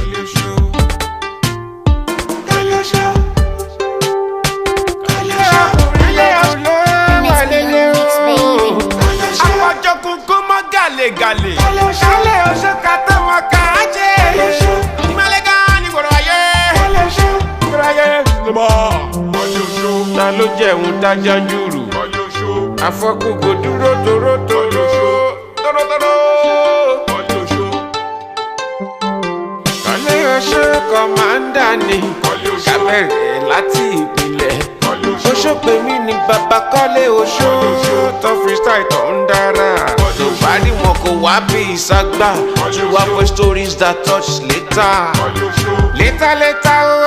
Kọ́lé oṣó. Kọ́lé oṣó. Kọ́lé oṣó. Ilé oṣó wà lélẹ̀ o. Apọ̀jọkun kó mọ́ gàlégàlé. Kọ́lé oṣó ká tó wọn ká jẹ́. Ìmọ̀lẹ́gà ní gbòòrò ayé. Gbòòrò ayé. Kọ́lé oṣó. Ta ló jẹun tájá ń jùrù? Kọ́lé oṣó. Afọ́kùgò dúró toró toró. Toró toró. Kọ́lé oṣó. Kọ́lé oṣó kọ̀mándà ni. Kọ́lé oṣó. Ká bẹ̀rẹ̀ láti ìpìlẹ̀. Kọ́lé oṣó. Oṣó pè mí ní bàbá Kọ́lé oṣó. Tó freestyle tó ń dára. Tó bá rí wọn kò wá bí ìságbà. To avoid stories that touch later. Kọ́lé oṣó. Later later ooo.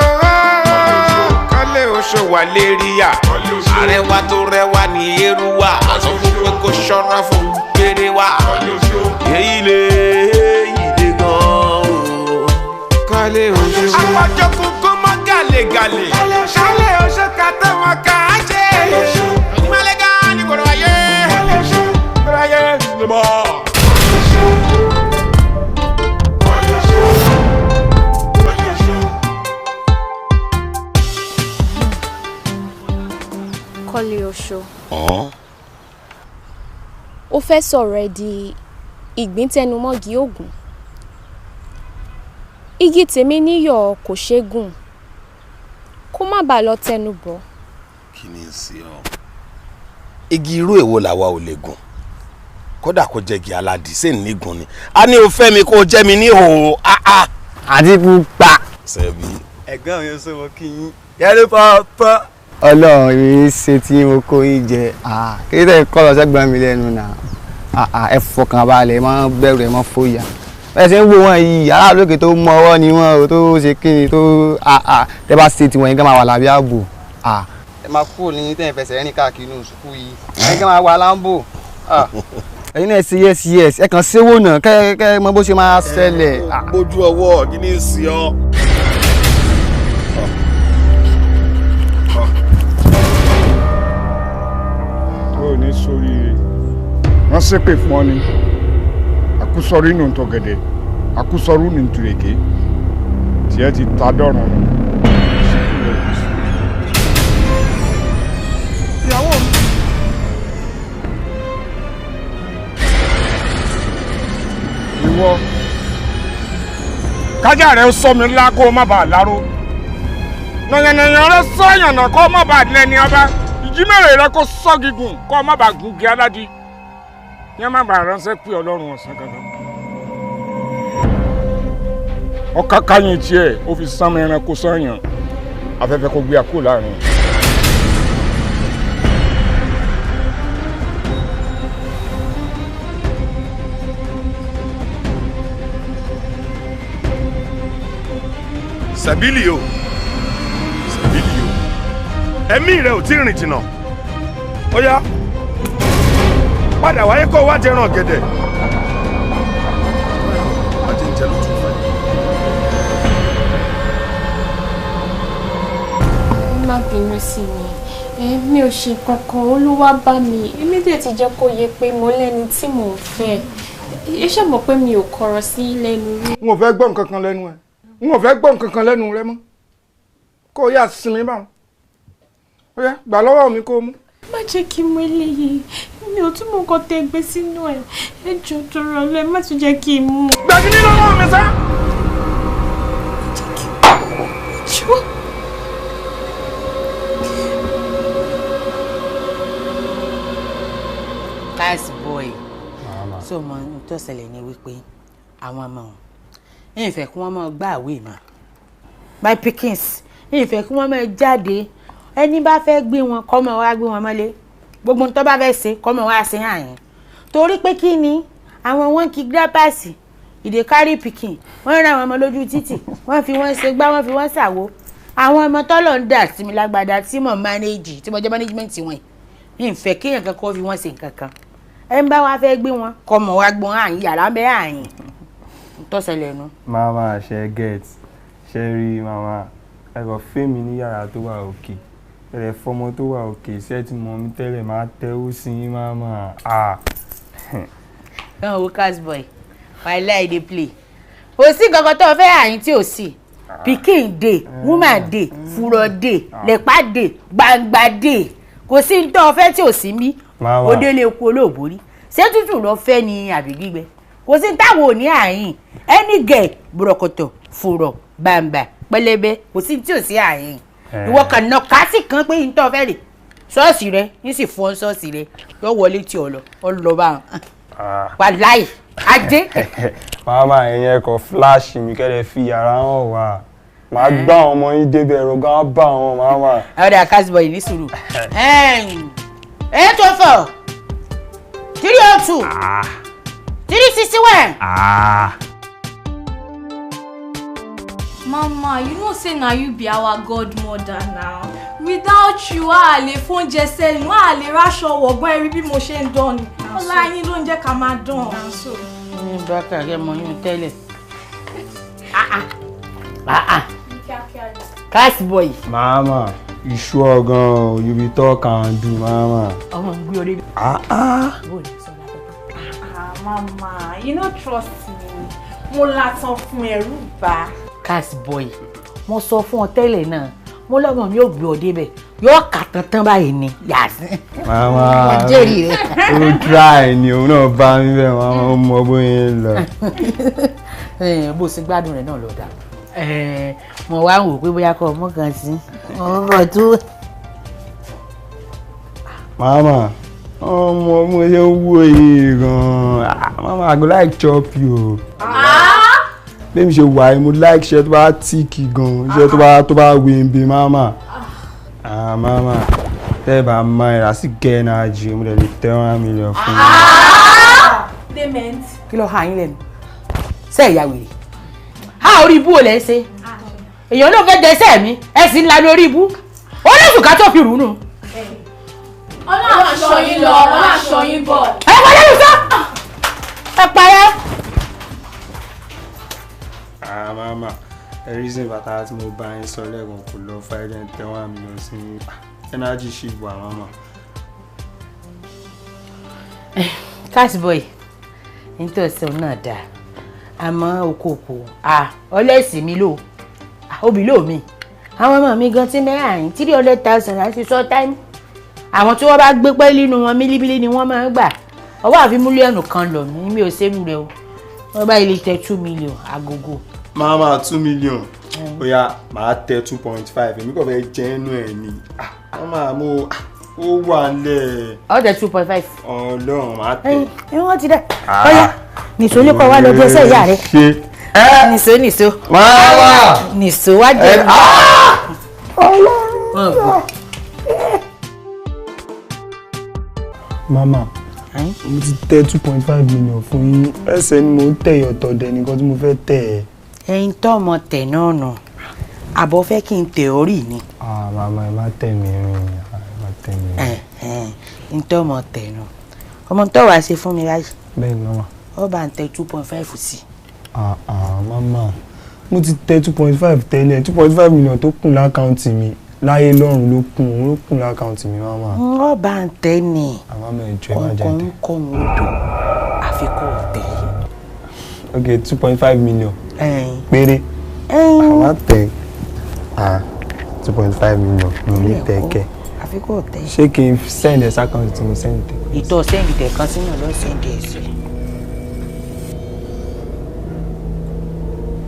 Kọ́lé oṣó wà léríyà. Kọ́lé oṣó. Arẹwà tó rẹwà ní Èrúwà. Àsọ fún pé kó ṣọ́ra fún gbére wa. Kọ́lé oṣó. Èyí lè èyí lè gan-an o. Kọ́lé oṣó. Apọ̀jọkun kó mọ́ gàlégàlé. Kọ́lé oṣó ká tó wọn ká jẹ́. Ìmọ̀lẹ́gà ní gbòòrò ayé. Gbòòrò ayé. Kọ́lé oṣó. Kọ́lé oṣó. Kọ́lé oṣó. Ó fẹ́ sọ̀rọ̀ ẹ di ìgbín tẹnumọ́gi ògùn. Igi tèmi níyọ̀ kò ṣeé gùn. Kó má bàa lọ tẹnu bọ̀. Kí ni ń ṣe ọ? Igi irú èwo làwa ò lè gùn? Kódà kó jẹ́ igi aládìí sí nígun ni. A ní o fẹ́ mi kó o jẹ́ mi ní ìhòòhò áá. Àti pupa. Ṣebí. Ẹ̀gbọ́n mi ò sọ wọ́n kí yín. Yẹ́lú pọ́pọ́. Ọlọ́run mi ṣe tí mo kó yín jẹ. Kí ló dé kọ́ lọ sẹ́gbọ́n mi lẹ́nu náà? Ẹ fọkàn balẹ̀, ẹ má bẹ̀rù, ẹ má fòyà. Bẹ́ẹ̀ ṣe ń wo wọn yìí, aráàlú òkè tó mọ ọwọ́ ni wọ́n o, tó ṣe kí ni tó tẹ́ bá ṣe tiwọn yín ká máa wà lábẹ́ ààbò. Ẹ máa kúrò ní tẹ́yìn fẹsẹ̀ rìn káàkiri inú sùkú yìí. Ẹ kàn máa wà láńbò. Ẹ̀yin náà ṣe yes yes, ẹ kàn ṣéwò náà kẹ́ kẹ́ mọ bó ṣe máa ṣẹlẹ̀. Bójú ọwọ́ kí ni ń ṣe ọ? Ó ní sóríire, wọ́n ṣépè fún ọ ni. Àkúsọrí nù tọ̀gẹ̀dẹ̀, àkúsọrú nù tùrèké, tiẹ̀ ti ta dọ́rùn nù. Ìyàwó mi. Ìwọ kájà rẹ sọ mi ńlá kó o má bàa láró, nàyànnàyàn rẹ sọ yànnà kó o má bàa lẹni ọba, ìjímèrè rẹ kó sọ gígùn kó o má bàa gùn gí aládìí, yẹn má bàa ránṣẹ́ pé Ọlọ́run ọ̀sán kankan. Ọkà káyìn tiẹ̀ ó fi sánmi ẹranko sányàn, afẹ́fẹ́ kó gbé akó láàrin. Sẹ̀bílì o, Sẹ̀bílì o, ẹ̀mí rẹ ò tí ì rìn jìnnà. Ó yá, padà wáyé kó o wá jẹran ọ̀gẹ̀dẹ̀. Ajé ń jẹ lójú fẹ́. Má bínú sí mi, mi ò ṣe kankan, Olúwa bá mi. Èmi dẹ̀ ti jẹ́ kó yé pé mo lẹ́ni tí mò ń fẹ́. Ẹ ṣe mọ̀ pé mi ò kọ̀rọ̀ sí lẹ́nu rí. N ò fẹ́ gbọ́ nǹkan kan lẹ́nu ẹ̀, n ò fẹ́ gbọ́ nǹkan kan lẹ́nu rẹ mọ́. Kó o yá sinmi báwọn. Ó yá, gbà lọ́wọ́ mi kó o mú. Má jẹ́ kí n mú eléyìí, mi ò tún mọ nǹkan tẹ́ gbé sínú ẹ̀. Ẹ jọ̀ọ́ torí Ọlọ́run, ẹ má tún jẹ́ kí n mú. Gbàgídí lọ́wọ́ mi sá. Jọ̀ọ́. Nice boy. So mo n tó ṣẹlẹ̀ ni wípé àwọn ọmọ wọn ìfẹ́ kí wọ́n máa gbá àwé mà. My pickings, ìfẹ́ kí wọ́n máa jáde. Ẹni bá fẹ́ gbé wọn kọ́ máa wá gbé wọn mọ́lé. Gbogbo ohun tó bá fẹ́ ṣe kọ́ máa wá ṣe hàn yín. Torí pé kí ni àwọn wọn kí gírápàsì ìdè kárí pikin, wọ́n ra àwọn ọmọ lójú títì, wọ́n fi wọ́n ṣe gbá, wọ́n fi wọ́n ṣàwo. Àwọn ọmọ tọ́lọ̀ ń dà sí mi lágbádá tí mo manage, tí mo jẹ́ management wọn yìí. Ìfẹ́ kéèyàn kankan fi wọ́n ṣe nǹkan kan. Ẹ ń bá wa fẹ́ gbé wọn kọ́ mọ̀ wá gbọ́n àyìn yàrá ń bẹ́ àyìn tó ṣẹlẹ̀ nu. Màmá ṣe get ṣe rí màmá ẹ kàn fẹ́ mi ní yàrá tó wà òkè, ẹ lè fọmọ tó wà òkè ṣé ti mọ mi tẹ́lẹ̀ máa tẹ́wọ́ sí yín màmá. Náà wo cast boy, wàhálà ẹ dey play. Kò sí nǹkan tó fẹ́ àyín tí ò sí. Pikin dey, woman dey, furọ dey, lẹ̀pá dey, gbangba dey. Kò sí ní tó fẹ́ tí ò sí mí. Mama. Ó délé eku olóòbórí. Ṣé tútù lọ fẹ́ ni àbí gbígbẹ? Kò sí táwọn ò ní àyín. Ẹni gẹ̀ bùrọ̀kọ̀tọ̀, fùrọ̀, bàǹbà, pẹlẹbẹ, kò sí tí ò sí àyín. Ìwọ kàn nà kásì kan pé ní tó fẹ́ rè. Ṣọ́ọ̀ṣì rẹ, ní sì fọ́n ṣọ́ọ̀ṣì rẹ, yọ wọlé tí ọ lọ, ọ lọ bá wọn. Wàláì, ajé. Màmá ẹ̀yin ẹ̀kọ́ fíláàṣì mi kẹ́lẹ́ fi yàrá hàn wá. Màá gbá àwọn ọmọ yín débẹ̀ ẹ̀rọ gan bá àwọn màmá. Ọ̀dà Casboy ní sùúrù. 804 302 361. Mama, you know say na you be our godmother now. Without you, a lè fóúnjẹ sẹ́nu, a lè ráṣọ wọ̀gbọ́n ẹ̀rí bí mo ṣe ń dán ni. Ọlá yín ló ń jẹ́ ká máa dán. Ní bákà rẹ mọ yún tẹ́lẹ̀. Casboy. Màmá, you sure gan you be talk and do mama. Ọmọ ń gbé orí. Ah, mama, you no trust me. Mo latan fún ẹrú bá. Casboy, mo sọ fún ọ tẹ́lẹ̀ náà, mo lọ́mọ mi ò gbé ọ débẹ̀, yóò kà tán báyìí ni, yàtí. Màmá, Mo jẹ́rìí rẹ. ó try ni òun náà bá mi bẹ́ẹ̀ màmá ó mọ bóyá ń lọ. Bó ṣe gbádùn rẹ̀ náà lọ dà. Mo wá ń wò pé bóyá kọ́ ọmọ kan sí. Ọmọ tó. Màmá, ọmọ mo ṣe ń wò yìí gan-an. Màmá, I go like chop you o. Bí mi ṣe wà yìí, mo like iṣẹ́ tó bá tíìkì gan, iṣẹ́ tó bá wéńbe màmá. Ah màmá, tẹ́ ẹ bá máa rà sí gẹ́ energy, mo lè tẹ́ 1 million fún mi. Dement. Kí ló ha yín lẹ́nu? Ṣé ìyá wèrè? Ha orí ibú ò lẹ́ ṣe? Èèyàn náà fẹ́ dẹsẹ̀ mi, ẹ sì ń la lórí ibú. Ó ní sùkà tó fi rù ú nù. Ọlọ́run aṣọ yín lọ, Ọlọ́run aṣọ yín bọ̀. Ẹ wọlé lù sọ! Ẹ parẹ́. Ah màmá, ẹ reason bàtà tí mo bá yín sọ lẹ́ẹ̀kan kò lọ fa ẹ̀jẹ̀ ń tẹ́ 1 million sí mi. Energy ṣì wà màmá. Casboy, nítòsí òun náà dáa, àmọ́ okòkò ọlẹ́sìn mi lò, obì lò mí. Àwọn ọmọ mi gan tí mẹ́rin 300,000 láti sọ táìmù. Àwọn tí wọ́n bá gbé pẹ́ nínú wọn mílíbílí ni wọ́n máa ń gbà. Ọwọ́ àfi 1 mílíọ̀nù lọ mí, mi ò ṣerú rẹ o. Wọ́n bá ilé tẹ 2 million agogo. Màmá, 2 million, ó yá màá tẹ 2.5, èmi kò fẹ́ jẹ́ inú ẹ̀ ni. Màmá, mo ó wà nílẹ̀. Ó tẹ 2.5. Ọlọ́run, màá tẹ. Ẹ wọ́n ti dẹ̀. Ọ̀yá nìṣó ní kọ́ wá lọ jẹ́sẹ̀ ìyá rẹ̀. Ṣe Nìṣó nìṣó. Màmá. Nìṣó wá jẹ́. Ọlọ́run. Màmá, mo ti tẹ 2.5 million fún yín, ẹsẹ̀ ni mo ń tẹ̀ ọ̀tọ̀ dẹ̀ nìkan tí mo fẹ́ tẹ̀ ẹ́. Ẹyin tó ọmọ tẹ̀ náà nù, àbọ̀ fẹ́ kí n tẹ̀ ọ́ rì ni. Ah màmá, ẹ má tẹ̀ mí rìn, ẹ má tẹ̀ mí rìn. N tó ọmọ tẹ̀ nù, ọmọ tó wàá ṣe fún mi báyìí. Bẹ́ẹ̀ ni màmá. Ó bá ń tẹ 2.5 sí. Ah ah màmá, mo ti tẹ 2.5 tẹ́lẹ̀, 2.5 million tó kù lákàùntì mi láyé lọ́run ló kù, òun ló kù lákàùntì mi màmá. Ó bá ń tẹ ni. Àmọ́ mi ò jọ, ẹ má jẹ́ kọ̀ọ̀kan tẹ. ń kọ́ òun odò àfikún tẹ̀. Ok, 2.5 million péré àmọ́ tẹ, ah, 2.5 million mi ò ní tẹ kẹ. Àfikún tẹ̀. Ṣé kí n send ẹ sákàùntì tí mo send tẹ? Ìtọ́ send tẹ̀ kan sínú lọ send ẹ̀ sí.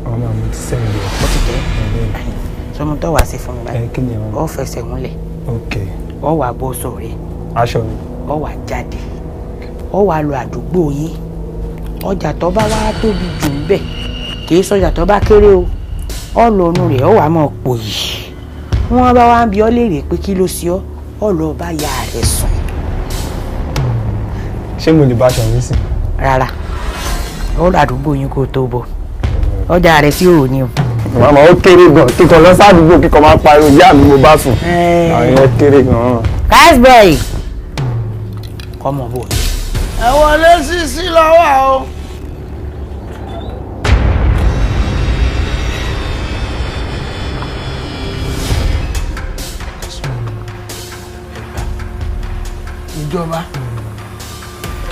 Ọmọ mi ti send ẹ. Ó ti tẹ̀ sọmọ tó wàá ṣe fún mi báyìí. Ẹ kí ni ẹ mọ? Ó fẹsẹ̀ múlẹ̀. Ok. Ó wàá bọ́ sọ rẹ̀. Aṣọ mi. Ó wàá jáde, ó wàá lọ àdúgbò yín, ọjà tó bá wá tóbi jù ń bẹ̀, kì í sọjà tó bá kéré o, ó lọ inú rẹ̀, ó wàá mọ̀ pò yìí. Wọ́n bá wá ń bi ọ́ léèrè pé kí ló ṣe ọ́, ó lọ bá ya rẹ̀ sùn. Ṣé mo lè bá aṣọ mi sìn? Rárá, ó lọ àdúgbò yín kó tó bọ̀, ọjà rẹ̀ sí òní o. Màmá, ó kéré gan, kíkọ lọ sádùúgbò kíkọ máa pariwo ìyá mi mo bá sùn. Àwọn yẹn kéré gan. Casboy, kọ́mọ bò. Ẹ wọlé sísí lọ́wọ́ o. Ìjọba,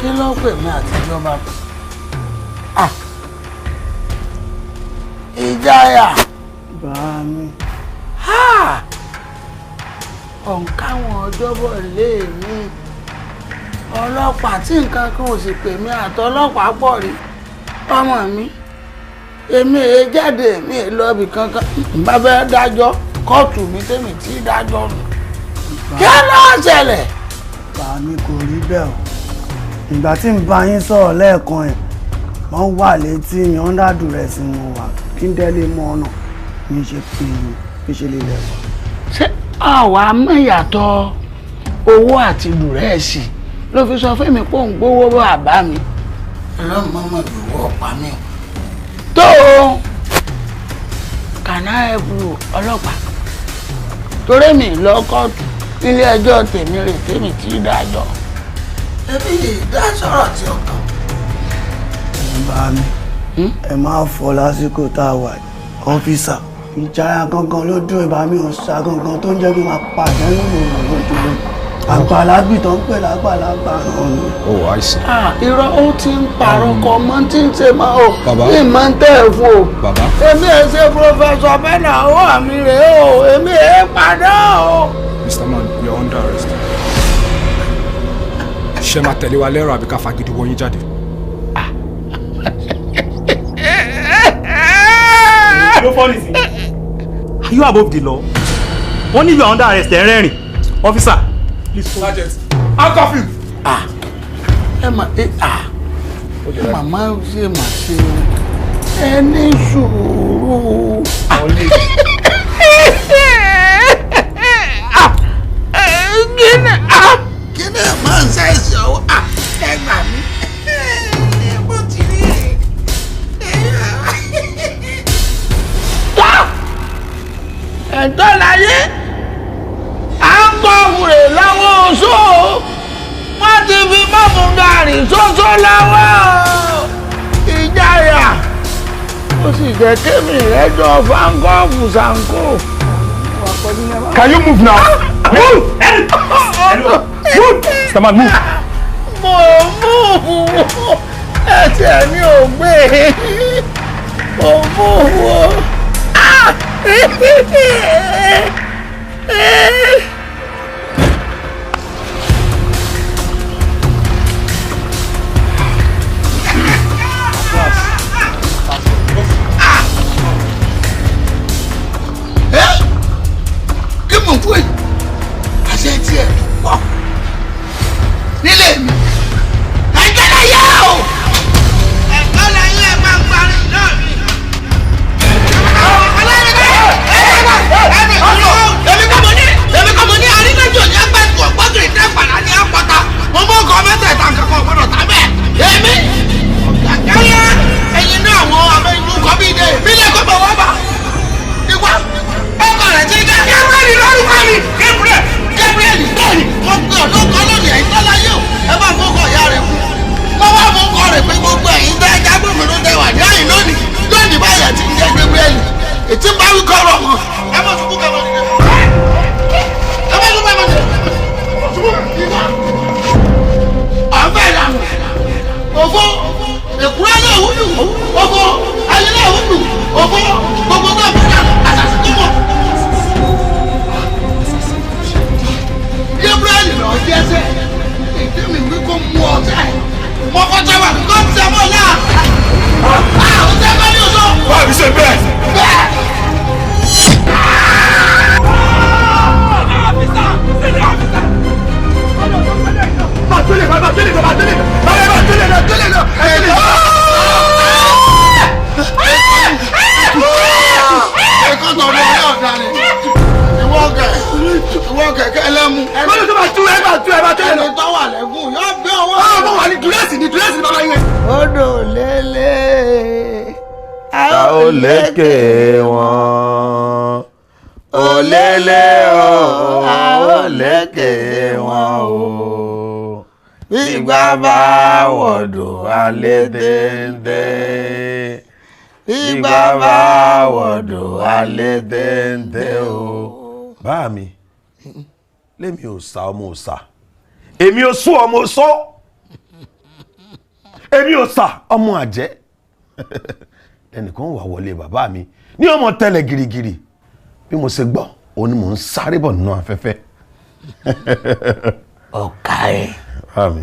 kí ló pè mí àti ìjọba? Ah, Ìjáyà. Bá mi. Ọ̀nkáwọn ọjọ́bọ̀ lé mi. Ọlọ́pàá tí nǹkan kan ò sì pè mí àtọlọ́pàá pọ̀ rí. Ọmọ mi, èmi èé jáde, èmi èé lọ ibì kankan. N bá fẹ́ dájọ́, kóòtù mi tèmi tí dájọ́ nù. Kí ló ṣẹlẹ̀? Bá mi kò rí bẹ́ẹ̀ o. Ìgbà tí n bá yín sọ̀rọ̀ lẹ́ẹ̀kan ẹ̀, wọ́n wà létí mi, under duress mo wà. Kí n délé mọ́ ọ̀nà mi ṣe pé mi ṣe lè lẹ̀kọ́. Ṣé àwa mọ̀ ìyàtọ̀ owó àti dùrẹ́ẹ̀sì ló fi sọ fún mi pé òun gbówó bàbá mi? Ọlọ́run mọ́mọ́ ìwọ ọ̀pá mi o. Tó o kàná ẹ̀bù ọlọ́pàá torí mi lọ kóòtù nílé ẹjọ́ tèmi rè tèmi tí dájọ́. Ẹbí ìdá sọ̀rọ̀ tí ó kàn. Bá mi, ẹ máa fọ lásìkò tá a wà ọ́fíìsà. Ìjáyà gangan ló dún ìbá mi ò sá gangan tó ń jẹ́ kí n máa pàdé nínú ìròyìn àgbàlagbì tó ń pè lágbàlagbà náà ni. Oh, I see. Irọ́ ó ti ń parọ́ kọ mọ́ tí ń ṣe máa o. Bàbá. Ní ìmọ̀ ń tẹ̀ fún o. Bàbá. Èmi ẹ̀ ṣe Prọfẹ̀sọ̀ Bẹ́nà owó mi rèé o, èmi ẹ̀ padà o. Mr. Man, you are under arrest. Ṣé máa tẹ̀lé wa lẹ́rọ̀ àbí ká fagídí wọ yín jáde? Ló fọ́ nìsín. Are you above the law? Wọ́n ní you are under arrest ẹ̀ rẹ́rìn. Officer, please. Sergeant, handcuff him. Ẹ mà ẹ màmá ṣe mà ṣe ẹ ní sùúrù. Kíni máa ń ṣàìsàn ọwọ́ ẹ gbà mí. Bó ti rí ẹ̀tọ́ láyé à ń kọ́ wùrè lọ́wọ́ oṣó wọ́n ti fi mọ́mú gàrí ṣoṣo lọ́wọ́ ìjáyà ó sì jẹ́ kémi rẹ́jọ fáńkọ́ọ̀fù ṣàǹkó. Can you move now? Move! Move! Mr. Man, move! Mo move! Ẹsẹ̀ mi ò gbé mo move o. Kí mò ń fún èyí? Àṣẹ tiẹ̀ pọ̀ nílé mi. Ẹ̀jẹ̀ náà yá o! Ẹ̀kọ́ náà yẹ ẹ̀ máa ń parí náà mi. Èmi kọ́ mo ní arínájò ní agbẹ́sùn ọ̀gbọ́gìrì dẹ́gbàdà ní apọ̀ta. Mo mú ọkọ̀ mẹ́tẹ̀ẹ̀ta nǹkan ọ̀gbọ́dọ̀ tábẹ̀. Èmi kẹ́lẹ́ ẹ̀yin náà àwọn abẹ́ ìlú kọ́ bí dé. Mi lè kọ́ bọ̀ wọ́n bá. Ìwà ọkọ̀ rẹ̀ ti dá. Gabriel lórúkọ mi. Gabriel Gabriel bẹ́ẹ̀ni mo pe ọ̀dọ́ kan lónìí ẹ̀yin tọ́lá yóò ẹ bá fún ọkọ̀ ìyá rẹ̀ kú. Mo wá fún ọkọ̀ rẹ̀ pé gbogbo ẹ̀yin tẹ́ ẹja gbòmìnira tẹ wà ní àyìn lónìí lónìí báyìí ẹ̀ ti ń jẹ́ Gabriel. Ètí ń bá wí kọ́ ọ̀rọ̀ mọ́. Ẹ mọ̀ sùkú kẹ́ mọ̀ nìyẹn. Ẹ mọ̀ sùkú kẹ́ mọ̀ nìyẹn. Sùkú ìwà. Ọ̀fẹ́ ìlànà. Òfò èkúrẹ́ náà wúlù. Òfò ayé náà wúlù. Òfò gbogbo náà fún ìlànà àṣàṣì tó mọ̀. Gabriel lọ jẹ́sẹ̀. Èdè mi wí kó mú ọ sẹ́. Mo kọ́ sẹ́wà kó sẹ́wọ́ náà. Àwọn sẹ́wọ́ ní oṣù. Báwo ni ṣe bẹ́ẹ̀? Bẹ́ẹ̀. Ìwọ kẹ̀kẹ́ ẹlẹ́mu. Bọ́lá tó máa tú ẹ máa tú ẹ máa tẹ́lẹ̀ lọ. Ẹni tó wà lẹ́gùn yóò gbé ọwọ́. Báwo wà ní dúrẹ́sì ní dúrẹ́sì ní bàbá yẹn. Odò lélẹ̀. A ó lékè wọn. Òlélẹ̀ o, a ó lékè wọn o. Gbígbà bá wọ̀dọ̀ alẹ́ déndé. Gbígbà bá wọ̀dọ̀ alẹ́ déndé o. Bá mi, lémi ò sá ọmọ ò sá. Èmi ò sún ọmọ ò sọ. Èmi ò sá ọmọ àjẹ́. Ẹnìkan wà wọlé bàbá mi ní ọmọ tẹ́lẹ̀ girigiri. Bí mo ṣe gbọ́, òun ni mò ń sáré bọ̀ nínú afẹ́fẹ́. Ọ̀ka ẹ̀. Bàbá mi.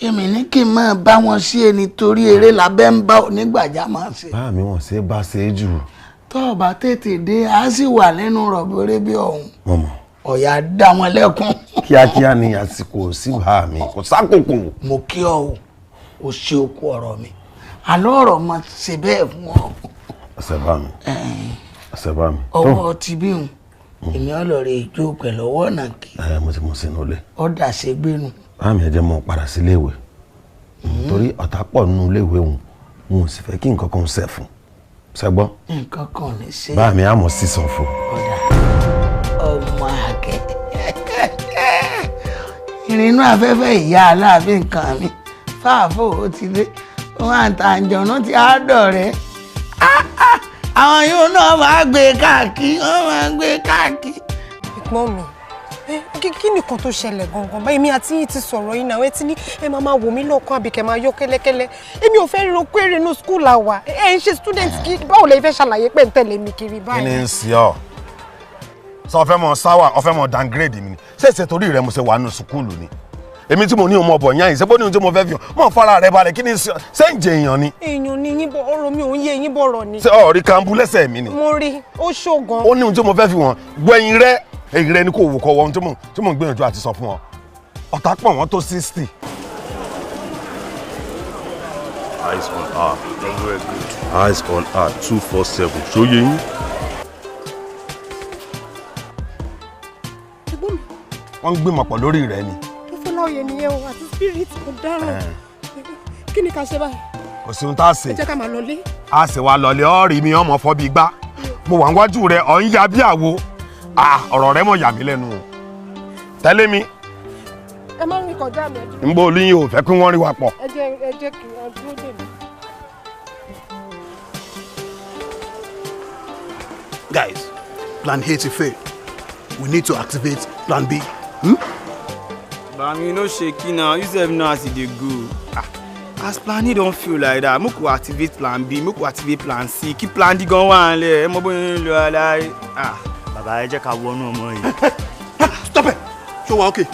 Èmi ní kí n máa bá wọn sí ẹni torí eré lábẹ́ ń bá onígbàjámọ̀ ṣe. Bàbá mi wọ́n ṣe bá ṣe é jù. Tó o bá tètè dé, a sì wà nínú rọ̀bọ̀rẹ́ bí ọ̀hún. Mo mọ̀. Ọ̀yà dá wọn lẹ́kún. Kíákíá ni àsìkò sí bàbá mi, kò sákòókò. Mo kí ọ o, o ṣe okú ọ̀rọ̀ mi. Àlọ́ ọ̀rọ̀ mo ṣe bẹ́ẹ̀ fún ọ. Ọ̀sẹ̀ bá mi. Ọ̀sẹ̀ bá mi. Ọwọ́ ti bí hun, èmi ọlọ́rẹ̀ ìjó pẹ̀lú ọwọ́ náà kì. Ẹ mo ti mú sínú ilé. Ọ̀dà ṣe gbénu. Bàbá mi ẹ jẹ́ mọ́ padà sí iléèwé. Torí ọ̀tá pọ̀ nínú iléèwé òun, n ò sì fẹ́ kí nǹkan kan ṣẹ̀ fún. Ṣẹ́gbọ́n. Nǹkan kan ò ní ṣe. Bàbá mi á mọ̀ sísan fún. Ọ̀dà ọmọ àgẹ̀. Ìrìnnú afẹ́fẹ́ ìyá aláàfin nǹkan mi. Fáàfó ó ti dé. Wọ́n àtàǹjọ̀nú ti á dọ̀rẹ́. Àwọn yóò náà máa gbé káàkiri, wọ́n máa gbé káàkiri. Ẹ̀gbọ́n mi, kí nìkan tó ṣẹlẹ̀ gangan báyìí? Èmi àti yín ti sọ̀rọ̀ yín náà, ẹ ti ní ẹ máa máa wò mí lọ́ọ̀kan àbí kẹ́ máa yọ kẹ́lẹ́kẹ́lẹ́. Èmi ò fẹ́ ríro kéré inú skúl àwà. Ẹ ń ṣe student kí báwo lẹ fẹ́ ṣàlàyé pé ń tẹ̀lé mi kiri báyìí? Kí ni ń ṣe ọ́? Sọ fẹ́ mọ sáwà, ọ fẹ́ mọ downgrade mi ni. Ṣé ìṣe torí rẹ mo ṣe wà nínú sùkúlù ni? Èmi tí mo ní ọmọ ọbọ yẹn, ìṣẹ́bó ní ohun tí mo fẹ́ fi hàn mọ́ fara rẹ balẹ̀. Kí ni ṣé ń jẹ èèyàn ni? Èèyàn ni yín bọ̀, ọ̀rọ̀ mi ò ń yé yín bọ̀rọ̀ ni. Ṣé ọ̀rí kan bú lẹ́sẹ̀ mi ni? Mo rí, ó ṣògan. Ó ní ohun tí mo fẹ́ fi hàn, gbẹ̀yìn rẹ, èyí rẹ ni kò wò kọ́ wọ ohun tí mò ń gbìyànjú àti sọ fún ọ. Ọ̀tá pọ̀ wọ́n tó 60. Eyes on R. Eyes on R 247. Ṣó yé yín? Wọ́n ń gbìmọ̀ pọ̀ lórí rẹ ni. Fọláòyè nìyẹn o, àti spirit kò dáràn. Kí ni ká ṣe báyìí? Kò sí ohun tá a ṣe. Ẹ jẹ́ ká máa lọlé. A sì wá lọlé, ọ̀rì mi ọmọ fọ́ bí gbá. Mo wà níwájú rẹ, ọ̀ ń ya bí àwo. Ọ̀rọ̀ rẹ mọ̀ yà mí lẹ́nu o. Tẹ́lẹ̀ mi. Ẹ má rìn kọjá mi. Ń bó olóyin ò fẹ́ kí wọ́n rí wa pọ̀. Ẹ jẹ́ kí wọ́n dúró dè mí. Guys, plan A ti fail. We need to activate plan B. Hmm? Bami, no shaky now. You sef know as e dey go. As plan A don fail like that, make we activate plan B, make we activate plan C. Kí plan D gan wà nílẹ̀, ẹ mọ bóyá ń lọ aláì. Bàbá ẹ jẹ́ ká wọnú ọmọ yìí. Stop it! Ṣé o wà okay?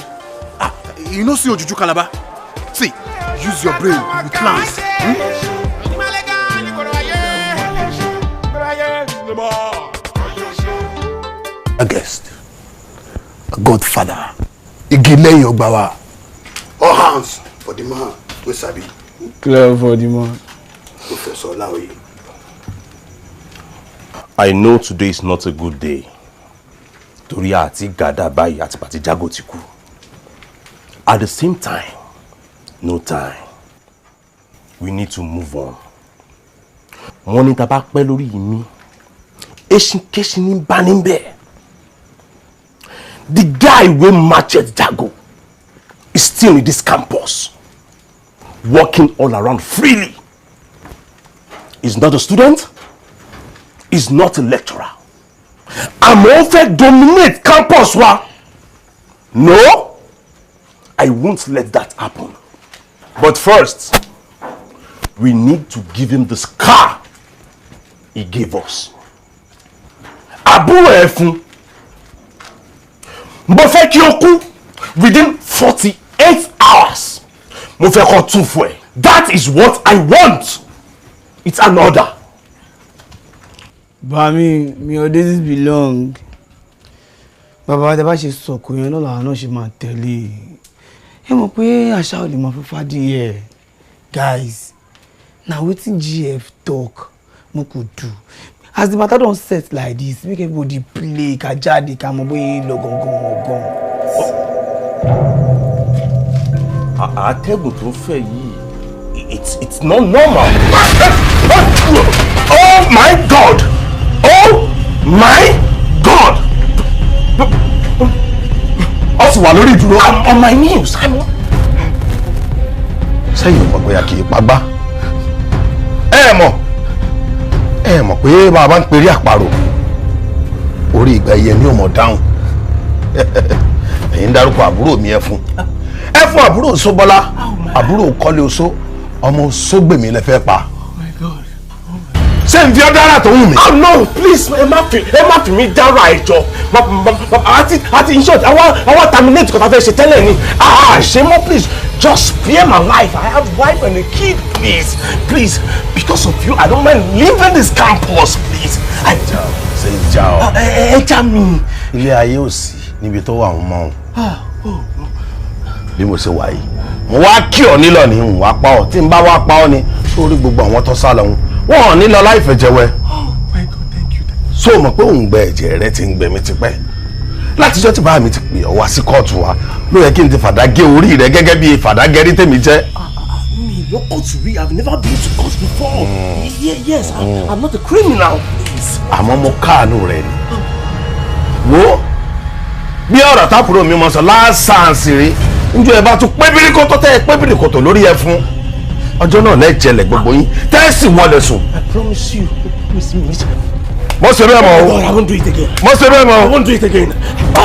You no see Ojuju Calabar? See, use your brain with plans. Hmm? A guest, a godfather. Igi lẹ́yìn ọgbà wa. All hands for the man wey sabi. Clear for the man. Professor Olaoye. I know today is not a good day. Torí àti gàdá báyìí àti pàtí jágò ti kú. At the same time, no time. We need to move on. Wọ́n ní tá bá pẹ́ lórí mi, eṣinkéṣin ní bá níbẹ̀. The guy wey matched Jago is still in this campus, walking all around freely. He's not a student, he's not a lecturer. Àmọ́ ó fẹ́ dominate campus wa. No, I won't let that happen. But first, we need to give him the scar he gave us. Àbúrò ẹ̀ fún. Mo fẹ́ kí o kú within 48 hours. Mo fẹ́ kó tún fún ẹ. That is what I want. It's an order. Bami, mi ò this belong. Bàbá tẹ bá ṣe sọ̀kò yẹn náà làwọn náà ṣe máa tẹ̀lé. Ẹ mọ̀ pé àṣà ò lè máa fífa díẹ̀. Guys, na wetin GF talk mo kò do. As the matter don set like this, make everybody play, ká jáde, ká mọ bóyá ń lọ gangan gan. Àtẹ̀gùn tó fẹ́ yìí, it's not normal. Oh my God! Oh my God! Ó sì wà lórí ìdúró. I'm on my knees. Sẹ́yìn ò mọ̀ pé a kì í pagbá. Ẹ mọ̀. Ẹ mọ̀ pé bàbá ń perí àparò orí ìgbà ẹyẹ ni ò mọ̀ dáhùn. Ẹ̀yin dárúkọ àbúrò mi ẹ fún àbúrò Sóbọ́lá, àbúrò Kọ́lé Oṣó, ọmọ Sógbèmí lẹ fẹ́ pa. Oh my God. Ṣé n fi ọ́ dára tó wù mí? Oh no, please, ẹ má fi mí dára ẹjọ́. Àti in short, àwa terminate kò ta fẹ́ ṣe tẹ́lẹ̀ ni. Ah, ṣe mọ́, please, just spare my life. I have wife and a kid, please. Please, because of you, I don't mind leaving this campus, please. Ṣe ìjà ọ. Ẹ já mi. Ilé ayé ò sí níbi tó wà ń mọ́ ọ́n. Bí mo ṣe wà yìí, mo wá kí ọ nílọ ní n wá pa ọ. Tí n bá wá pa ọ ni, sórí gbogbo àwọn tó sá lọ wọn ò ní lọ láì fẹ̀jẹ̀wẹ̀. So mọ̀ pé òun gbẹ ẹ̀jẹ̀ rẹ ti ń gbẹ mí tipẹ́. Látijọ́ tí bàá mi ti pè ọ́ wá sí kóòtù wa ló yẹ kí n ti fàdá gé orí rẹ gẹ́gẹ́ bí fàdágẹ́rí tèmi jẹ́. Mi lọ kóòtù rí, I've never been to court before. Yes, I'm not a criminal. Àmọ́ mo káàánú rẹ ni. Wo bí ọ̀rọ̀ tápùrọ̀ mi mọ̀ sọ lásàǹsì rí, njọ́ ẹ bá tún pébìrìkòtò tẹ́ ẹ pébìrìkòtò lórí ẹ fún ọjọ́ náà lẹ́jẹ̀lẹ̀ gbogbo yín tẹ́sí wọlé sùn. I promise you, promise me. Mo ṣe bẹ́ẹ̀ mọ́ o. God, I won't do it again. Mo ṣe bẹ́ẹ̀ mọ́ o. I won't do it again.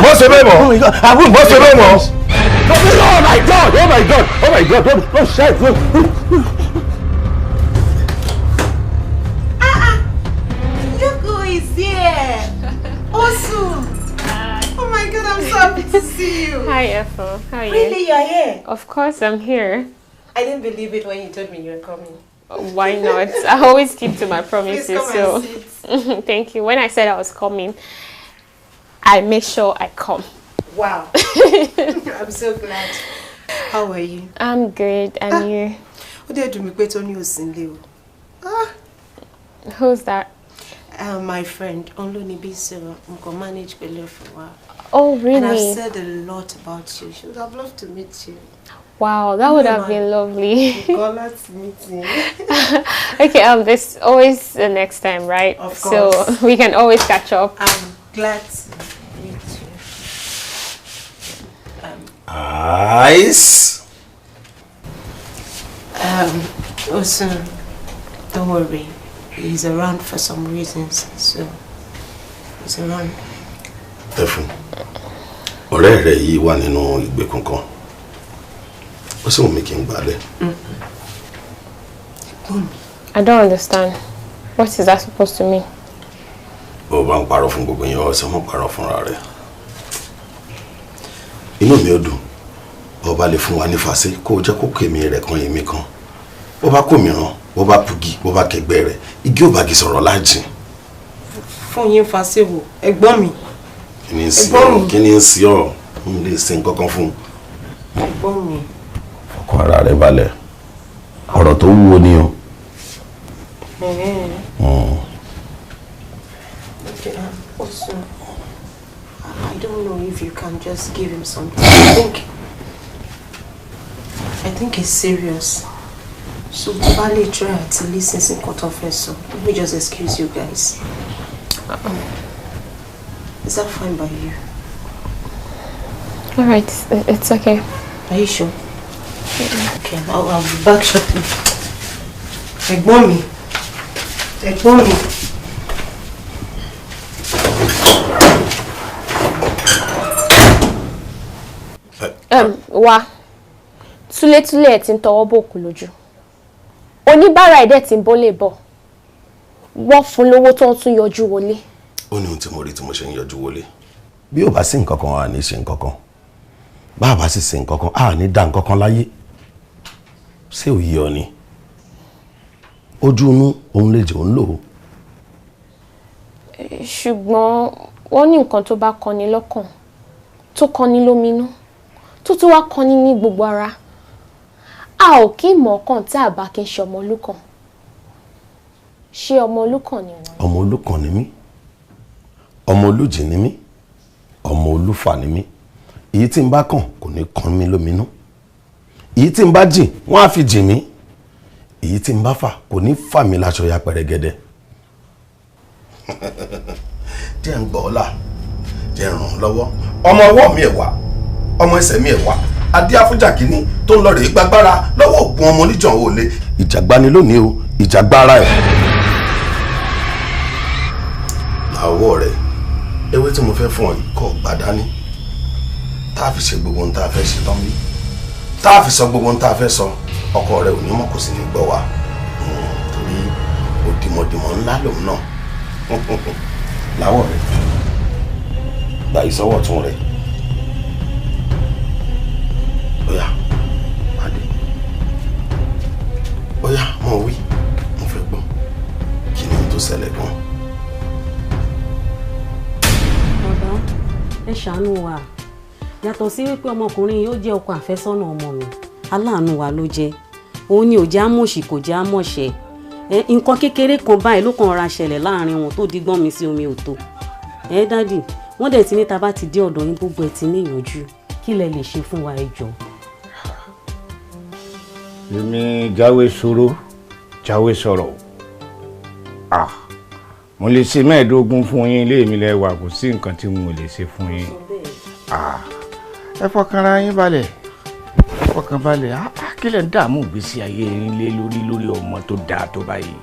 Mo ṣe bẹ́ẹ̀ mọ́. Oh my God, I won't. Mo ṣe bẹ́ẹ̀ mọ́. Oh my God, oh my God, oh my God, oh shit. Yuko is here. Awesome. Oh my God, I'm so happy to see you. Hi, Ethel. How are you? Really, you're here? Of course, I'm here. I didn't believe it when you told me you were coming. Why not? I always keep to my promises. Please come so and sit. Thank you. When I said I was coming, I make sure I come. Wow. I'm so glad. How are you? I'm good. And you? Ó dẹ̀ dùn mí pé Tony ò sí nílé o. Who's that? My friend, Onlonibi, so I'm gonna manage pẹ̀lú for a while. Oh, really? And I've said a lot about you. She would have loved to meet you. Wow, that would have been lovely. Glad to meet you. Okay, there's always the next time, right? Of course. So we can always catch up. I'm glad to meet you. Ice. Also, don't worry. He's around for some reasons, so he's around. Ẹfun, ọ̀rẹ́ rẹ̀ yìí wà nínú ìgbèkùn kan. Ó sì wù mí kí n gbálẹ̀. I don't understand. What is that supposed to mean? Bó o bá ń parọ́ fún gbogbo yẹn, ọ̀sẹ̀ mọ́ parọ́ fúnra rẹ̀. Inú mi ò dùn. Bó o bá lè fún wa ní fàṣẹ kó o jẹ́ kó kèmí rẹ̀ kan èmi kan. Bó bá kò mìíràn, bó bá pugi, bó bá kẹgbẹ́ rẹ̀, igi ò bá gi sọ̀rọ̀ lájìn. Fún yín fàṣẹ wò, ẹ̀gbọ́n mi. Kí ni ń sí ọ? Kí ni ń sí ọ? N lè ṣe nǹkan kan fún un. Ẹ̀gbọ́n mi. Fọkàn ara rẹ balẹ̀. Ọ̀rọ̀ tó wúwo ni o. Okay, also, I don't know if you can just give him something. I think it's serious. So, Bali try to listen to nǹkan tó fẹ́ sọ. Let me just excuse you guys. Is that fine by you? All right, it's okay. Are you sure? Yeah. Okay, I'll be back shortly. Ẹ̀gbọ́n mi. Ẹ̀gbọ́n mi. Wá, túlétúlé ẹ̀ ti ń tọwọ́ bòkú lójú. Oníbàárà ẹ̀ dẹ̀ ti ń bólè bọ̀. Wọ́n fún lówó tó ń tún yọjú wọlé. Ó ní ohun tí mo rí tí mo ṣe ń yọjú wọlé. Bí ò bá sí nǹkan kan, a ní ṣe nǹkan kan. Bá a bá sì ṣe nǹkan kan, a ní dá nǹkan kan láyé. Ṣé òye ọ ni? Ojú inú òun lè jẹ́ òun lò ó. Ṣùgbọ́n wọ́n ní nǹkan tó bá kọni lọ́kàn, tó kọni lóminú, tó tún wá kọni ní gbogbo ara. A ò kí mọ̀ ọkàn tá a bá kí n ṣe ọmọ olúkàn. Ṣé ọmọ olúkàn ni wọ́n? Ọmọ olúkàn ni mí. Ọmọ olújì ni mí. Ọmọ olúfà ni mí. Èyí tí n bá kàn kò ní kan mí lóminú. Èyí tí n bá jìn wọ́n á fi jìn mí. Èyí tí n bá fà kò ní fà mí láṣọ ya pẹ̀rẹ̀gẹ̀dẹ̀. Jẹ́ ń gbọ́ ọ́lá, jẹ́ ń ràn án lọ́wọ́. Ọmọ ọwọ́ mi ẹ̀ wá, ọmọ ẹsẹ̀ mi ẹ̀ wá. Adé afúnjà kìíní tó ń lọ rèé gbàgbára lọ́wọ́ ògùn ọmọ oníjàn òòlé. Ìjàgbá ni lónìí o, ìjàgbára ẹ̀. Làwọ̀ rẹ̀, ewé tí mo fẹ́ fún ọ yìí kọ́ gbà dání. Tá a fi ṣe gbogbo ohun tá a fẹ́ ṣe tán bí. Tá a fi sọ gbogbo ohun tá a fẹ́ sọ, ọkọ rẹ ò ní mọ̀ kò sì ní gbọ́ wa. Torí ó di Dìmọ̀dìmọ̀ ńlá lòun náà. Láwọ̀ rẹ̀ gbà ìsọwọ́ tún rẹ̀. Óyá pàdé, óyá mo wí, mo fẹ́ gbọ́ kí ni ohun tó ṣẹlẹ̀ gan. Bàbá, ẹ ṣàánú wa. Yàtọ̀ sí wípé ọmọkùnrin yìí ó jẹ́ ọkọ àfẹ́sọ́nà ọmọ mi, aláàánú wa ló jẹ́. Òun ni ò jẹ́ àmọ̀ṣì, kò jẹ́ àmọ̀ṣẹ́. Nǹkan kékeré kan báyìí ló kàn ra ṣẹlẹ̀ láàrin wọn tó digbọ́n mi sí omi òtó. Ẹ daddy, wọ́n dẹ̀ ti ní ta bá ti dé ọ̀dọ̀ yín gbogbo ẹ̀ ti ní ìyànjú. Kí lẹ lè ṣe fún wa, ẹ jọ̀ọ́? Èmi jáwé sọ̀rọ̀, jáwé sọ̀rọ̀. Ah, mo lè ṣe 25 fún yín. Ilé mi lẹ́wà, kò sí nǹkan tí mo lè ṣe fún yín. Ah, ẹ fọkànra yín balẹ̀, fọkàn balẹ̀. Ah, kí lẹ̀ ń dààmú ìgbésí ayé yín lé lórí lórí ọmọ tó dáa tó báyìí,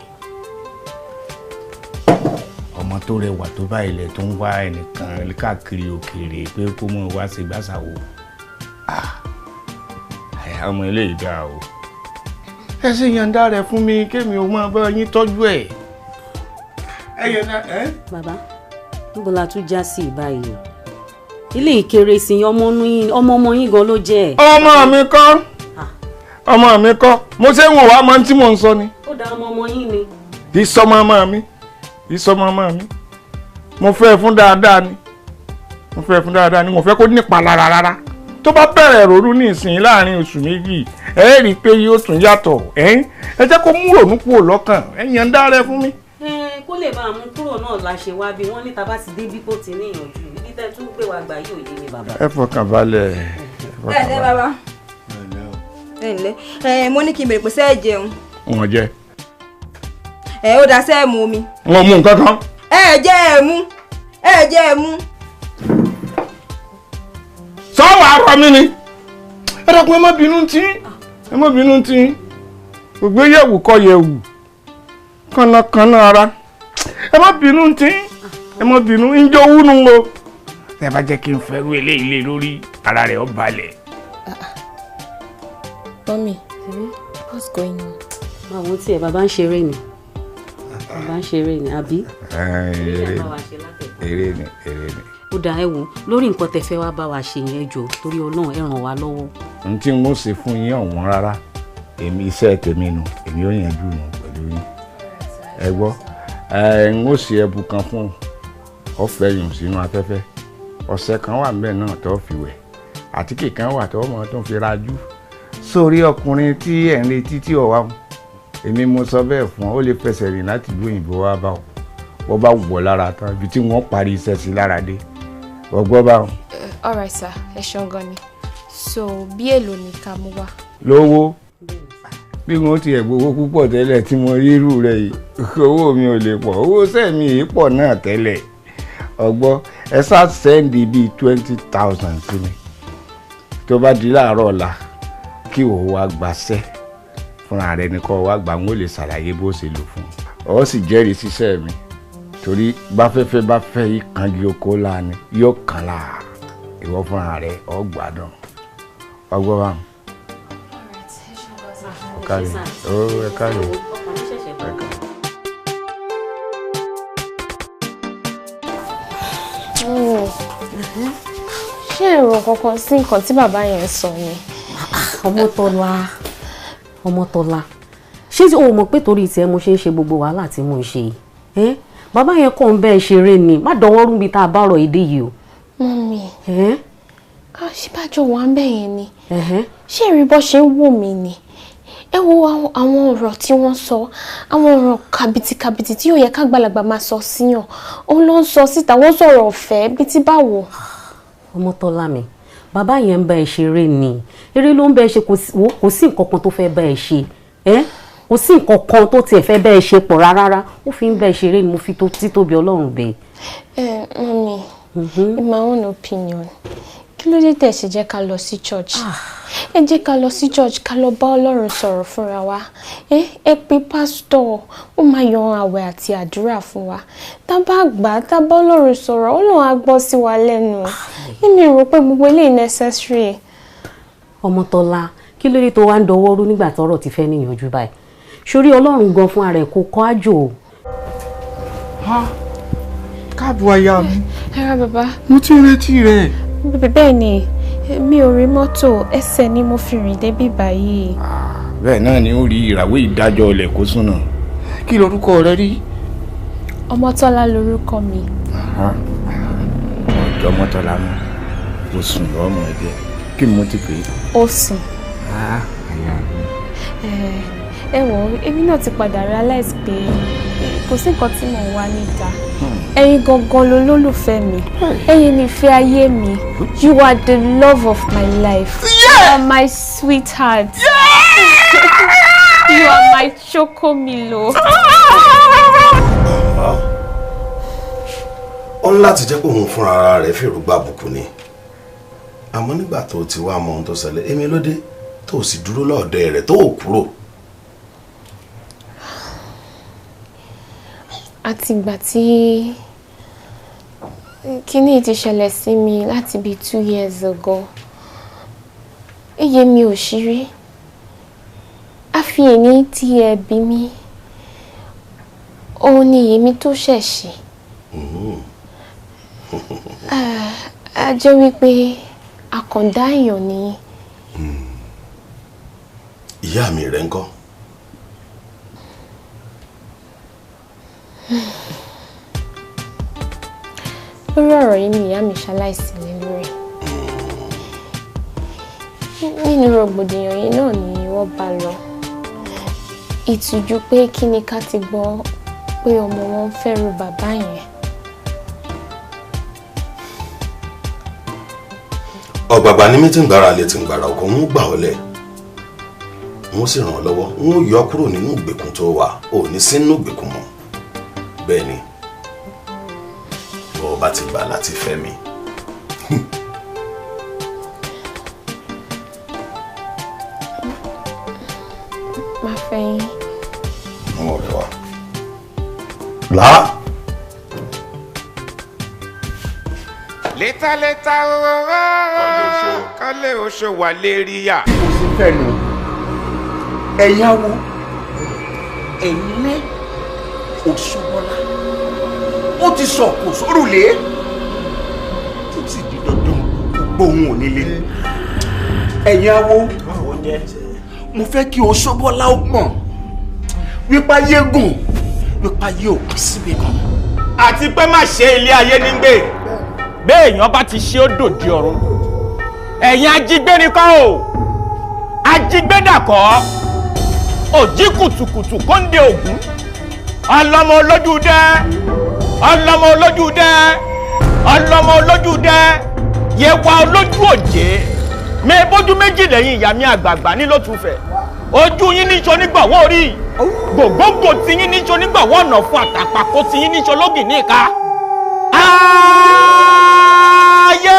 ọmọ tó rẹwà tó báyìí lẹ̀ tó ń wá ẹnìkan káàkiri òkèèrè pé kó mọ̀ wá sí gbàsàwò. Ah, ọmọ eléyìí dáa o. Ẹ sì yànda rẹ̀ fún mi kémi ò máa bá yín tọ́jú ẹ̀. Ẹ yànda ẹ. Bàbá, níbo la tún já sí báyìí? Ilé ìkéré sí ọmọ ọmọ yín gan ló jẹ́. Ọmọ mi kọ́, ọmọ mi kọ́, mo ṣe ń wò wá mọ tí mò ń sọ ni. Ó da, ọmọ ọmọ yín ni. Ìsọmọ ọmọ mi, ìsọmọ ọmọ mi, mo fẹ́ fún dáadáa ni, mo fẹ́ fún dáadáa ni, mo fẹ́ kó nípa lára rárá. Tó bá bẹ̀rẹ̀ ronú ní ìsìn láàrin oṣù 2, ẹ rí i pé yóò tún yàtọ̀. Ẹ jẹ́ kó mú ronú kúrò lọ́kàn, ẹ yànda rẹ fún mi. Kó lè bá a mú kúrò náà la ṣe wá bí wọ́n ní ta bá ti dé bí kò ti ní ìyànjú. Ibi tẹ́ tún gbé wa gbà yóò yé mi, bàbá. Ẹ fọkàn balẹ̀. Ẹ ǹlẹ́ bàbá. Ẹ ǹlẹ́. Ẹ mo ní kí n bèrè pé ṣé ẹ jẹun? Wọ́n jẹ. Ẹ ó dá, ṣé ẹ mu omi? Wọ́n mú nǹkan kan. Ẹ jẹ́ ẹ mú, ẹ jẹ́ ẹ mú. Sọ́wọ́ àrọ̀ mi ni. Ẹ dákun, ẹ má bínú tí, ẹ má bínú tí. Ògbé yẹ̀wù kọ yẹ̀wù, kànnàkànnà ara. Ẹ má bínú tí, ẹ má bínú, ń jọ wúnu o. Ẹ bá jẹ́ kí n fẹ́rú eléyìí lé lórí, ara rẹ̀ ó balẹ̀. Mommy, what's going on? Máa wo tiẹ̀, bàbá ń ṣeré ni. Bàbá ń ṣeré ni, àbí? Eré eré ni, eré ni. Ó dáa, ẹ wò, lórí nǹkan tẹ́ fẹ́ wá bá wa ṣe yẹn, jọ̀ọ́, torí Ọlọ́run, ẹ ràn wá lọ́wọ́. N tí n ó ṣe fún yín ọ̀wọ́n rárá. Èmi iṣẹ́ tèmi nu, èmi ò yanjú nù pẹ̀lú yín. Ẹ gbọ́, ẹ ń ó ṣe ẹbu kan fún ọ̀fẹ́ yùn sínú afẹ́fẹ́. Ọ̀sẹ̀ kan wà ńbẹ̀ náà tó fi wẹ̀, àtíkè kan wà tó mọ̀ tó fi rajú. Sórí ọkùnrin tí ẹ̀ ń retí tí ò wá, èmi mo sọ bẹ́ẹ̀ fún ọ, ó lè fẹsẹ̀ rìn láti ìlú òyìnbó wá bá ọ. Bọ́ bá wọ̀ lára tán, ibi tí wọ́n parí iṣẹ́ sí lára dé. Ọgbọ́n bá wọn. All right sir, ẹ ṣeun gan ni. So bí èlò ni ká mú wá? Lówó bí wọn ti ẹ̀ gbowó púpọ̀ tẹ́lẹ̀ tí mo rí irú rẹ̀ yìí, owó mi ò lè pọ̀, owó sẹ́mi yìí pọ̀ náà tẹ́lẹ̀. Ọgbọ́n, ẹ sá send bíi 20,000 sí mi. Tó bá di láàárọ̀ ọ̀la, kí òun wá gbaṣẹ́ fúnra rẹ ni, kó wá gbà, wọn ò lè ṣàlàyé bó ṣe lò fún ọ, sì jẹ́rìí síṣẹ́ mi, torí bá fẹ́fẹ́ bá fẹ́ yìí kangi oko láàánú yóò kàn láà. Ìwọ fúnra rẹ ọ gbádùn. Ọgbọ́n wa. Ọ̀kàlẹ̀ ó, ẹ káàlẹ̀. Ṣé èrò kankan sí nǹkan tí bàbá yẹn sọ ni? Ọmọtọ́lá, Ọmọtọ́lá, ṣé o mọ̀ pé torí tiẹ̀ mo ṣe ń ṣe gbogbo wàhálà tí mo ń ṣe yìí? Bàbá yẹn kàn ń bẹ́ẹ̀ ṣeré ni, má dọwọ́ rú bí tá a bá ọ̀rọ̀ èdè yìí o. Mummy, ṣíbàjọ́ wà ń bẹ̀ yẹn ni, ṣé èrè bọ́ ṣe ń wò mí ni? Ẹ wo àwọn ọ̀rọ̀ tí wọ́n sọ, àwọn ọ̀rọ̀ kàbìtìkàbìtì tí yóò yẹ kágbàlagbà máa sọ síyàn, òun ló ń sọ síta. Wọ́n sọ̀rọ̀ ọ̀fẹ́ bíi ti báwo. Ọmọtọ́lá mi, bàbá yẹn ń bá ẹ ṣeré ni, eré ló ń bá ẹ ṣe. Kò sí nǹkan kan tó fẹ́ bá ẹ ṣe, kò sí nǹkan kan tó tiẹ̀ fẹ́ bá ẹ ṣe pọ̀ rárá. Ó fi ń bá ẹ ṣeré ni, mo fi títóbi Ọlọ́run bẹ̀. Ẹ mummy, in my own opinion, kí ló dé tẹ̀ ṣe jẹ́ ká lọ sí church? Ẹ jẹ́ ká lọ sí church, ká lọ bá Ọlọ́run sọ̀rọ̀ fúnra wa. Ẹ pé pásítọ̀, ó máa yan àwẹ̀ àti àdúrà fún wa. Tá bá gbà, tá bá Ọlọ́run sọ̀rọ̀, Ọlọ́run á gbọ́ sí wa lẹ́nu. Èmi rò pé gbogbo eléyìí necessary. Ọmọtọ́lá, kí ló dé tó wá ń dọwọ́ rú nígbà tọ́rọ̀ ti fẹ́ níyànjú báyìí? Sórí Ọlọ́run gan fún ara ẹ̀ kó kọ́ àjò. Káàbọ̀ aya mi. Ẹ ra bàbá. Mo ti ń retí rẹ. Bẹ́ẹ̀ ni, mi ò rí mọ́tò, ẹsẹ̀ ni mo fi rìn débí báyìí. Bẹ́ẹ̀ náà ni ó rí ìràwé ìdájọ́ ilẹ̀ kó súnà. Kí lorúkọ rẹ rí? Ọmọ́tọ́lá lorúkọ mi. Ọjọ́ Mọ́tọ́lá mọ́, o sùn lọ́mọ ẹ̀jẹ̀. Kí ni mo ti pè é? Ó sùn. Aya mi. Ẹ wò, èmi náà ti padà realize pé kò sí nǹkan tí mò ń wá níta. Ẹ̀yin gangan lolólùfẹ́ mi. Ẹ̀yin ni ìfẹ́ ayé mi. You are the love of my life. You are my sweetheart. You are my chocomilo. Ó ní láti jẹ́ pé òun fúnra ara rẹ̀ fèrò gba àbùkù ni. Àmọ́ nígbà tó ti wá mọ ohun tó ṣẹlẹ̀, èmi ló dé tó sì dúró lọ́ọ̀dẹ rẹ̀ tó kúrò. Àtìgbà tí kíní ti ṣẹlẹ̀ sí mi láti bíi 2 years ago, iye mi ò ṣí rí. Àfi èní tí ẹ bí mi, òun ni iye mi tó ṣẹ̀ ṣí. A jẹ́ wípé àkàndá èèyàn ni. Ìyá mi rẹ̀ ńkọ́? Lórí ọ̀rọ̀ yìí ni ìyá mi ṣaláìsí lé lórí. Nínú rògbòdìyàn yìí náà ni wọ́n bá lọ. Ìtìjú pé kí ni ká ti gbọ́ pé ọmọ wọn ń fẹ́rù bàbá yẹn. Ọ̀gbàgbà ní mí tí ń gbára lè ti ń gbára ọkọ̀ ń gbà ọ́ lẹ̀. Wọ́n sì ràn ọ́ lọ́wọ́, wọ́n yọ ọ́ kúrò nínú ìgbèkùn tó wà, ò ní sínú ìgbèkùn mọ́. Bẹ́ẹ̀ ni, bó o bá ti gbà láti fẹ́ mi. Má fẹ́ yín. Ọmọ rẹ wá. Là. Létà létà ooo, kọ́lé oṣù wà lérí yà. Kò sí fẹ́nu, ẹ̀yáwó, ẹ̀yin lé Òṣùbọ́lá, ó ti sọ kò sórùlé, tó sì di dandan kó gbóhùn onílé. Ẹ̀yáwó, mo fẹ́ kí Òṣùbọ́lá ó mọ̀ wípé ayé gùn, wípé ayé ò kú síbi kan. Àti pé má ṣe ilé ayé nígbè béèyàn bá ti ṣe ó dòdì ọ̀run. Ẹ̀yin ajígbé ni kọ́ o, ajígbé dàkọ́, òjí kùtùkùtù kóńdé ògún, ọlọ́mọ olójú dẹ́, ọlọ́mọ olójú dẹ́, ọlọ́mọ olójú dẹ́, yẹwa olójú òjé, mẹ́bójú méjì lẹ́yìn ìyá mi àgbààgbà nílòtúfẹ̀, ojú yín níṣọ nígbàwọ́ orí, gbògbógbò tí yín níṣọ nígbàwọ́ ọ̀nà fún àtàpàkò tí yín níṣọ lógì ní ìka. Ayé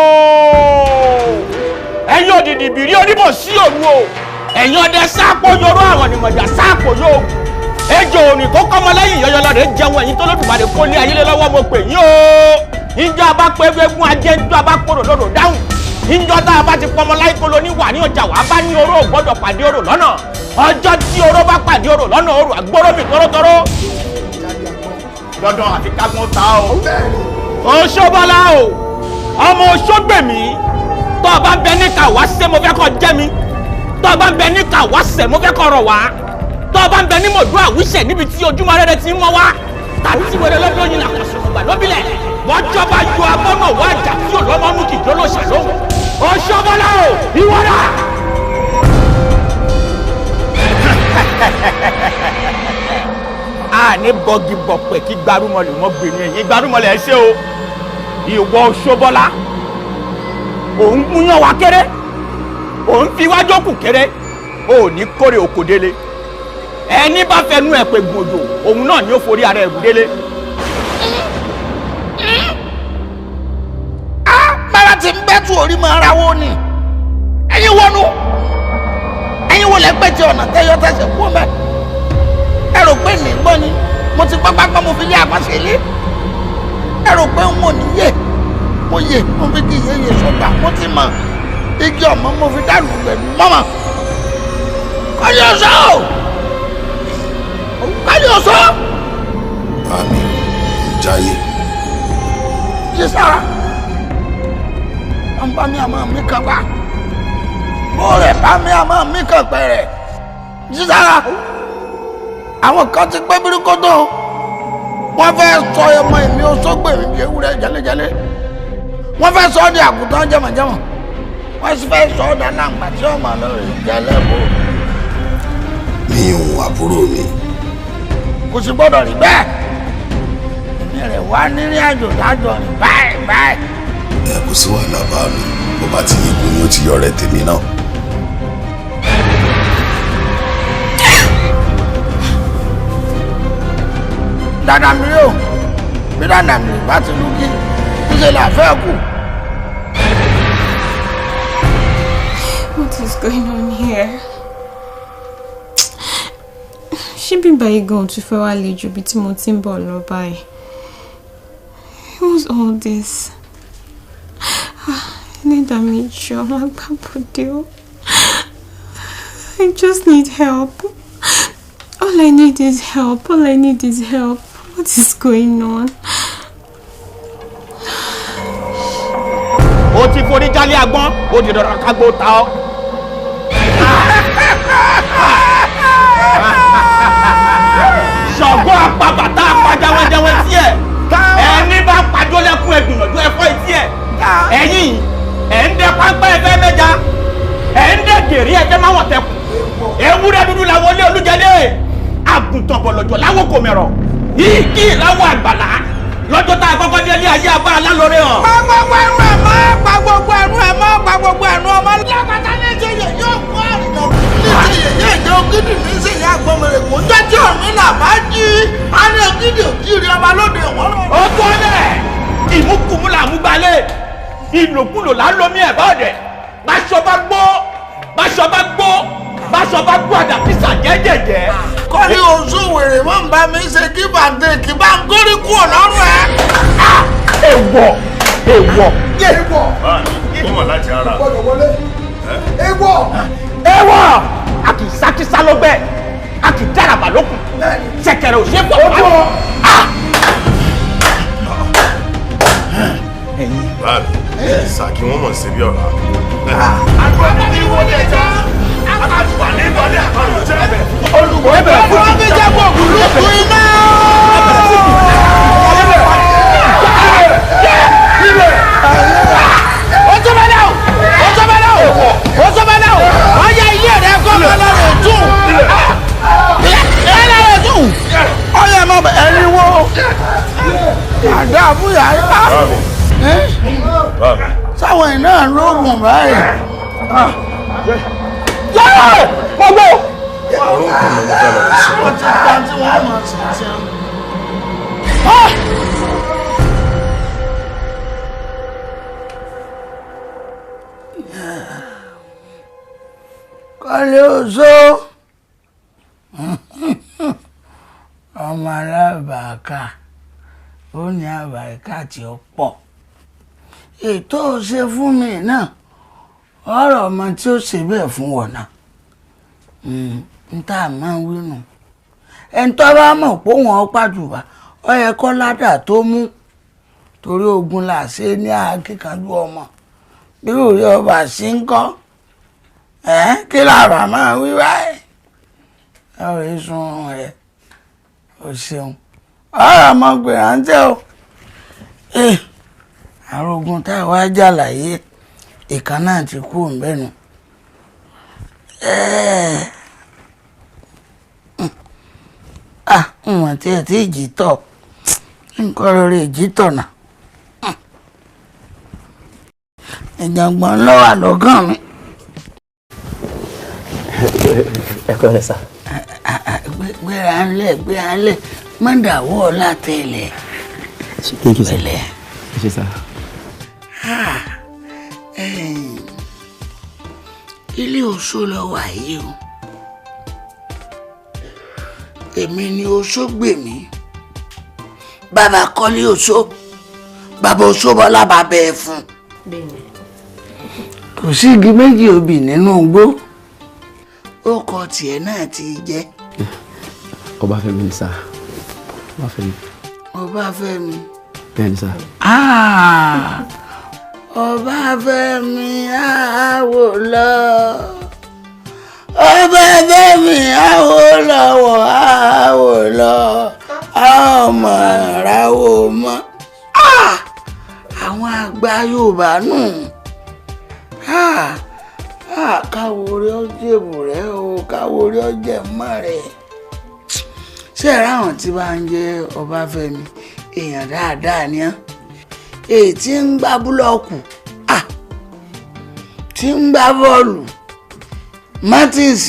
o! Ẹ̀yin òdìdì bìrí oníbò sí òru o! Ẹ̀yin ọdẹ sáàpò yoró àwọn ènìmọ̀jà sáàpò yóò. Ejò òrìn kó kọ́mọ lẹ́yìn yọyọlọ rẹ̀ jẹun ẹ̀yin tó lódùmarè kó lé ayé lé lọ́wọ́ mo pè yín o! Ìjọ abá pé eégún ajé ìjọ abá kóró lódò dáhùn. Ìjọ tá a bá ti pọmọ láìkolo ní wà ní ọjà wà bá ní oró ò gbọ́dọ̀ pàdé orò lọ́nà. Ọjọ́ tí oró bá pàdé orò lọ́nà orò àgbóró mi tórótóró. Dandan àfi kágun ta o. Òṣóbọ́lá o, ọmọ Òṣógbèmí, tó o bá ń bẹ níkà wá ṣe mo fẹ́ kó jẹ́ mi, tó o bá ń bẹ níkà wá ṣe mo fẹ́ kó rọ̀ wá, tó o bá ń bẹ ní mọ̀dú àwíṣẹ̀ níbi tí ojúmọ́ rere ti ń mọ́ wá, tàbí tí wẹrẹ lọ́dún yìí làkàṣọ ìgbà lóbìlẹ̀, wọ́n jọba yọ abọ́nà wá àjà tí ò lọ́mọ́nú kìjọ́ ló ṣàlóhùn. Òṣóbọ́lá o, ìwọ náà. A ní bọ́gì bọ̀pẹ̀ kí gbarumọlẹ̀ wọ́n gbé ní ẹ̀yìn gbarumọlẹ̀ ẹ ṣé o. Ìwọ Òṣóbọ́lá, òun múyàn wá kéré, òun fi wájú kù kéré, ò ní kórè oko délé. Ẹni bá fẹnu ẹ̀ pé gbòdò, òun náà ni ó forí ara ẹ̀ rú délé. Bára ti ń bẹ́ tu orí máa ra wo ni. Ẹ̀yin wọnú, ẹ̀yin wo lẹ́ pẹ́ ti ọ̀nà tẹ́yọ tẹ̀sẹ̀ kú mẹ́. Ẹ rò pé mi gbọ́ ni, mo ti gbọ́ gbàgbọ́ mo fi lé àpàṣẹ ilé. Ẹ rò pé n ò ní yè, mo yè, mo fi kí iye yè sọ́gbà, mo ti mọ̀. Igi ọ̀mọ́ mo fi dànù pẹ̀lú mọ́mọ́. Kọ́lé ọ̀ṣọ́! Kọ́lé ọ̀ṣọ́! Bá mi jáyé. Sísára ń bá mi àmọ́ mi kan pa bó rẹ̀ bá mi àmọ́ mi kan pẹ̀rẹ̀. Sísára àwọn kan ti pé bíríkótó, wọ́n fẹ́ sọ ọmọ èmi Oṣógbèmí di ewúrẹ́ jẹ́lẹ́jẹ́lẹ́, wọ́n fẹ́ sọ ọ́ di àgùntàn jẹ́mọ̀jẹ́mọ̀, wọ́n sì fẹ́ sọ ọ́ di aláǹgbá tí ọmọ lórí jẹ́lẹ́bù. Mi ò àbúrò mi. Kò sì gbọ́dọ̀ rí bẹ́ẹ̀, èmi rẹ̀ wá nírìn àjò dájọ́ rìn báyìí báyìí. Ẹ kò sí wàhálà bá mi, bó bá ti yígun ni ó ti yọrẹ tèmi náà. Dada mi o, bí dada mi bá ti lù kí, níṣẹ́ là fẹ́ kù. What is going on here? Ṣé bíbá yìí gan tún fẹ́ wá le ju ibi tí mo ti ń bọ̀ lọ báyìí? What's all this? Ẹlẹ́dàá mi jọ̀ọ́ má gbàbọ̀dé o. I just need help. All I need is help. All I need is help. What is going on? O ti forí jálé agbọ́n, ó di dandan kágbó ta ọ́. Ṣọ̀gbọ́n apabàtà apajawẹ́jawẹ́ tí ẹ̀. Ẹni bá pàjọ́ lẹ́kún ẹ̀gbìnàjú ẹ̀fọ́ etí ẹ̀. Ẹ̀yin ẹ̀ ń dẹ pápá ẹ̀fẹ́ mẹ́ja. Ẹ̀ ń dẹ gèrè ẹ̀fẹ́ máwọ̀n tẹkùn. Ewúrẹ́ dúdú la wọlé olújẹlé. Àgùntàn bọ̀lọ̀jọ̀ láwọ̀ kò mẹ̀rọ̀. Igi láwọ̀ àgbàlá. Lọ́jọ́ tá a kọ́kọ́ délé ayé abá alálọ́rẹ́ hàn. Pa gbogbo ẹnu ẹ̀ mọ́, pa gbogbo ẹnu ẹ̀ mọ́, pa gbogbo ẹnu ọmọ. Lápáta ní ṣe yẹ yóò kó àrìnà. Ní ṣe yẹ yẹ ìjọ gidi ní ṣe yẹ agbọmọlẹ̀ kò ń jẹ́ tí ọ̀run là bá jí. A ní ògidì ògiri ọba lóde ìwọ́n. Ó tó bẹ́ẹ̀, ìmúkùmú là mú gbalẹ̀, ìlòkulò là ń lomi ẹ̀ bá ọ̀dẹ̀. Báṣọ bá gbó, báṣọ bá gbó, báṣọ bá gbó àdàkísà jẹ́jẹ̀jẹ́. Kọ́ni oṣù wèrè mọ́ ń bá mi ṣe give and take bá ń górí kú ọ̀lọ́run ẹ̀. Èèwọ̀ èèwọ̀. Èèwọ̀. Báàmì, ó mọ̀ láti ara. Gbọ́dọ̀ wọlé. Èèwọ̀. Èèwọ̀. A kì í sákísá lọ́gbẹ́, a kì í dáraba lókun. Ṣẹ̀kẹ̀rẹ̀ ò ṣe é pọ̀. Ojú ọ. Báàmì, Sàkí wọ́n mọ̀ sí bí ọ̀rá. Àgbọ̀dọ̀ ni wọlé ẹja. Àgbà ní ìbọ̀lẹ̀ àkàrò jẹ́. Olùkọ́ ẹ̀bẹ̀ fún Wọ́n fi jẹ́ gbòògùn lókun iná. Ó tó bá náà, ó tó bá náà, ó tó bá náà, wọ́n yá ilé rẹ̀ kọ́ ọmọ lọ́rùn tún. Ẹ lọ́rùn tún. Ọyọ ẹ̀ mọ̀ ẹni wo. Àdá àbúyá yá. Sáwọn iná lóògùn báyìí. Yẹ́ẹ̀! Mo gbọ́. Orúkọ mi mo fẹ́ lọ fi sọ. Wọ́n ti pa tí wọ́n mọ̀ sí ti. Kọ́lé oṣó ọmọ alábàáká ó ní àbàríkà tí ó pọ̀. Ètò ṣe fún mi náà ọ̀rọ̀ ọmọ tí ó ṣe bẹ́ẹ̀ fún wọn náà n tá a máa ń wí nù. Ẹni tó bá mọ̀ pé wọ́n pàjùbà ó yẹ kó ládà tó mú torí ogun là ṣe ní akíkanjú ọmọ bí òye ọba sí ń kọ́ ẹ̀ kí làbà máa wí báyìí ọ̀rọ̀ ìsun rẹ̀ ò ṣeun ọ̀rọ̀ ọmọkùnrin à ń tẹ́ o. Àrògùn tá a wá jà láyé ìkan náà ti kú òǹbẹ́nu. Wọ́n ti ẹ̀ tí ìjì tọ̀ nǹkan rere ìjì tọ̀ náà. Ìjàngbọ̀n ló wà lọ́kàn mi. Ẹ kọ́ ẹ sá. Gbéra ńlẹ̀ gbéra ńlẹ̀ má dàwọ́ látẹ̀lẹ̀. Thank you, sir. Ẹ ṣé sá. Ilé oṣó lọ wà yìí o. Èmi ni oṣó gbè mí. Bàbá kọ́lé oṣó, bàbá oṣó bọ́lá bàbá ẹ̀ fún. Kò sí igi méjì obì nínú igbó. Ó kọ tiẹ̀ náà ti jẹ́. Ọbáfẹ́mi ni sá. Ọbáfẹ́mi. Ọbáfẹ́mi. Bẹ́ẹ̀ni sá. Ọbáfẹ́mi àwò lọ. Ọbáfẹ́mi àwò lọ́wọ́ àwò lọ. Ọmọ ìràwọ̀ mọ́. Àwọn àgbà Yorùbá nù. Káwo orí ọjẹ́bù rẹ o, káwo orí ọjẹ́ mọ́ rẹ. Ṣé ẹ ráwọn tí bá ń jẹ́ Ọbáfẹ́mi èèyàn dáadáa ni án, èyí tí ń gbá búlọ́ọ̀kù, tí ń gbá bọ́ọ̀lù Martins,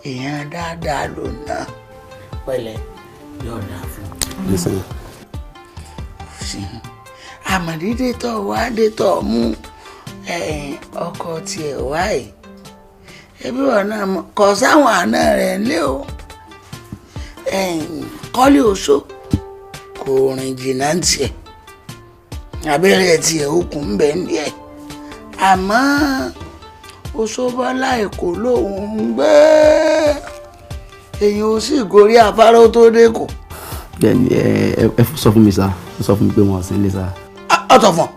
èèyàn dáadáa ló ná. Pẹ̀lẹ́, yóò dáa fún un. Àmọ̀dídé tó wá dé tó mú ọkọ tiẹ̀ wáyé, ẹbí wọn náà kọ sáwọn àna rẹ̀ ńlẹ́ o. Kọ́lé Oṣó kò rìn jìnnà ń tiẹ̀, abẹ́rẹ́ tiẹ̀ okùn ń bẹ̀ ń díẹ̀, àmọ́ Oṣóbọ́lá Èkó lòun ń gbé, èyàn ò sì gorí afárá tó dé kò. Bẹ́ẹ̀ni, ẹ sọ fún mi sá, ẹ sọ fún mi pé wọn ò sí nílé sá. Ọ̀tọ̀ fún ọ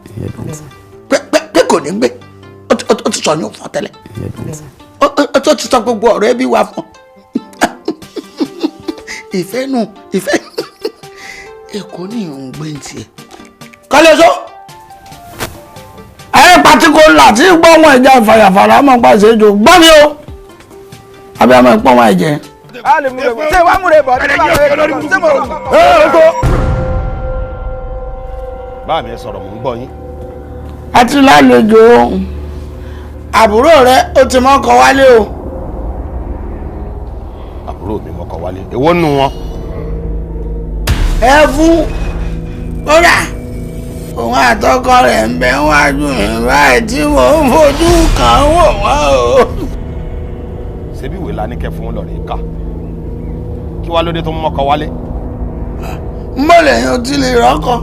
pé kò ní gbé, ó ti sọ yún fún ọ tẹ́lẹ̀, ó ti sọ gbogbo ọ̀rọ̀ ẹbí wa fún ọ. Ìfẹ́ nù, ìfẹ́ Èkó ní ìhùn gbé ń tiẹ̀. Kọ́lé Oṣó ẹ pàtíkó là tí gbọ́ wọn ẹ̀jẹ̀ àfàyàfàrà máa ń pàṣẹ jò gbọ́ mi o, abẹ́ máa ń pọ́n wọn ẹ̀jẹ̀. Ṣé wàá múre bọ̀ ní bàbá rẹ̀ ṣé mo rò. Bá mi sọ̀rọ̀, mò ń gbọ́ yín. A ti lálejò àbúrò rẹ, ó ti mọ́kọ wálé o. Àbúrò mi mọ́kọ wálé, èwo nù wọn. Ẹ fún kódà òun àtọkọ rẹ̀ ń bẹ wájú mi báyìí tí mò ń fojú kàn wò wọ́n o. Ṣebí ìwé la ní kẹ́ fún lọ́rẹ̀ ká, kí wàá lóde tó ń mọ́kọ wálé. Ń bọ̀ lẹ́yìn o ti lè rọ́kọ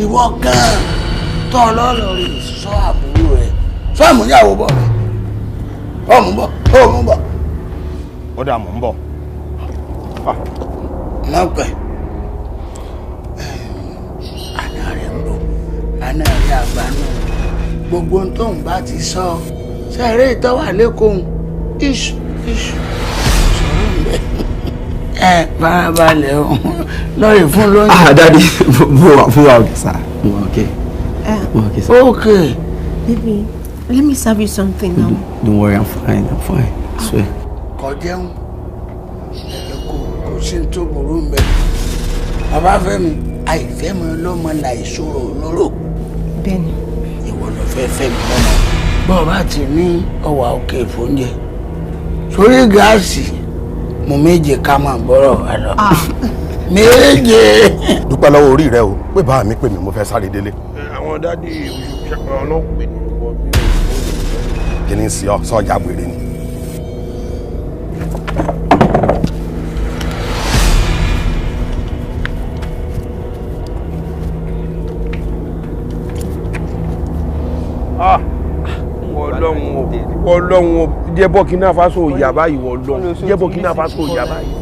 ìwọ gan-an tó ọlọ́rọ̀ rẹ̀ sọ àbúrò rẹ̀ sọ àmúyàwó bọ̀ rẹ̀ ọ̀mú bọ̀ ọ̀mú bọ̀. Ó dà, mò ń bọ̀. Mọ̀pẹ́ àná rẹ̀ ń bọ̀, àná rẹ̀ àgbà náà gbogbo ohun tóun bá ti sọ sẹ́rẹ́ ìtọ́wà lẹ́kọ̀ọ́ iṣu iṣu sọ̀rọ̀ ń bẹ̀. Ẹ farabalẹ̀ o, lọ́ọ̀rì fún lóúnjẹ. Ah, daddy, mo wà okay sir, mo wà okay. Mo wà okay sir. Okay. Baby, let me serve you something now. Don't worry, I'm fine, I'm fine, I swear. Kò jẹun, kò sí tó burú ń bẹ. Ọbáfẹ́mi, àìfẹ́ mi lọ́mọ làìṣòro lóró. Bẹ́ẹ̀ni. Ìwọ ló fẹ́ fẹ́ mi lọ́mọ. Bọ́ọ̀ bá ti ní ọwà òkè fóúnjẹ sórí gáàsì, mo méje ká máa bọ́rọ̀ wá lọ. Méje. Dúpẹ́ lọ́wọ́ orí rẹ o pé bá mi pè mí, mo fẹ́ sáré délé. Àwọn dádì ọlọ́pẹ̀ ní ìwọ mi ò. Kí ni sí ọ sọjà wèrè ni. Ọlọ́run o, jẹ́ Burkina Faso ìyá báyìí, Ọlọ́run jẹ́ Burkina Faso ìyá báyìí.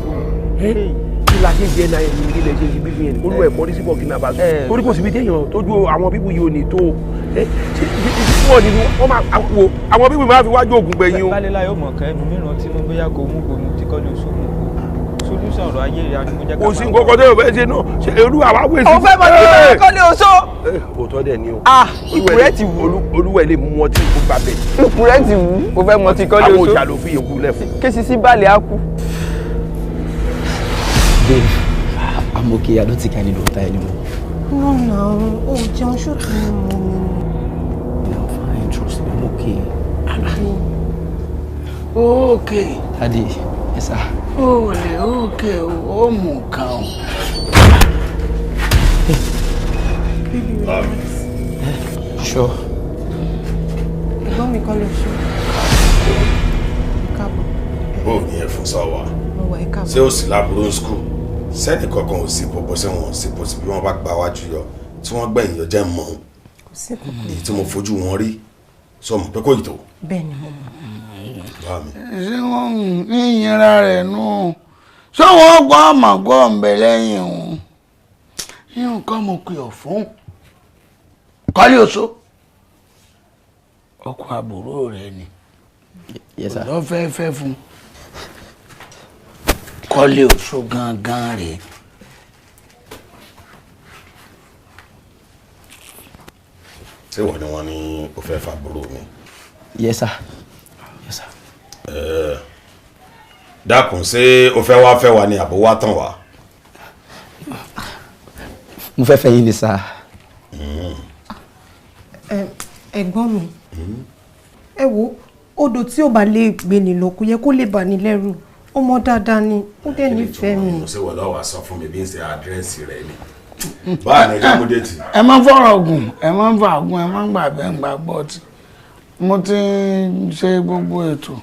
Kí la ṣe jẹ́ náà ẹni ilé ṣe ṣe bíbí yẹn olú ẹ̀kọ́ ní sí Burkina Faso torí kò síbi téèyàn tójú àwọn bíbù yìí ò ní tó wọ́n ní wọ́n máa wo àwọn bíbù máa fi wájú ògùn gbẹ̀yìn o. Balẹ̀ láyọ̀ mọ̀ kẹ́ ẹnu mìíràn tí mo bóyá kò mú kò mú tí kọ́ ló sọ mú kò solúsàn ọ̀rọ̀ ayé rẹ̀ ni mo jẹ́ ká kò sí nǹkan kan tó yẹ fẹ́ ṣe náà ṣe irú àwa wé sí. Òun fẹ́ mọ tí bẹ́ẹ̀ kọ́ lé oṣó. Òótọ́ dẹ̀ ni o. Ìkúrẹ́ ti wú. Olúwẹ̀ lè mú ọtí kó gbà bẹ̀. Ìkúrẹ́ ti wú. O fẹ́ mọ tí kọ́ lé oṣó. Àwọn òjà ló fi yòókù lẹ̀ fún. Kéṣi sí balẹ̀ á kú. Babe, I'm okay. I don't think I need water anymore. No, no. Oh, jẹun ṣòtún ni mo ní. I'm fine. Trust me, I'm okay. Okay. Daddy, yes sir. O lè okay o, mú kan o. Baby, relax. Sure. Ẹ̀gbọ́n mi kọ́ ló ṣe. Ẹ káàbọ̀. Bó o ní ẹ fún sọ wa? Mo wà, ẹ káàbọ̀. Ṣé o sì láburú skul? Sẹ́ni kankan ò sí pọ̀pọ̀ sẹ́wọ̀n ò sí pọ̀ sí bí wọ́n bá gba wájú yọ tí wọ́n gbẹ̀yìn yọ jẹ́ mọ́. Kò sí kankan. Èyí tí mo fojú wọn rí sọ mọ̀ pé kò yìí tó. Bẹ́ẹ̀ ni mo mọ̀. Ṣé wọ́n ń yinra rẹ̀ nù? Ṣé wọ́n gbọ́ àmàgbọ́ ń bẹ lẹ́yìn òun? Nǹkan mo pè ọ́ fún Kọ́lé Oṣó, ọkọ àbúrò rẹ ni. Yes, sir. Lọ fẹ́ fẹ́ fún Kọ́lé Oṣó gangan rèé. Ṣé wọ́n ní wọ́n ní o fẹ́ fàbúrò mi? Yes, sir. Yes, sir. Dákun, ṣé o fẹ́ wá fẹ́ wa ni àbó wá tán wa? Mo fẹ́ fẹ́ yín ni, sir. Ẹ̀gbọ́n mi, ẹ wo, odò tí ò bá lè gbé ni lọ kò yẹ kó lè bà ní lẹ́rù. Ọmọ dáadáa ni, ó dẹ̀ nífẹ̀ẹ́ mi. Ṣé wọ́n lọ́wọ́ wá sọ fún mi bí n ṣe àdírẹ́sì rẹ ni? Báà ní ká mú déètì. Ẹ má fọ̀rọ̀ gùn, ẹ má fà gùn, ẹ má gbà bẹ́ẹ̀ gbà gbọ́ tí mo ti ń ṣe gbogbo ètò.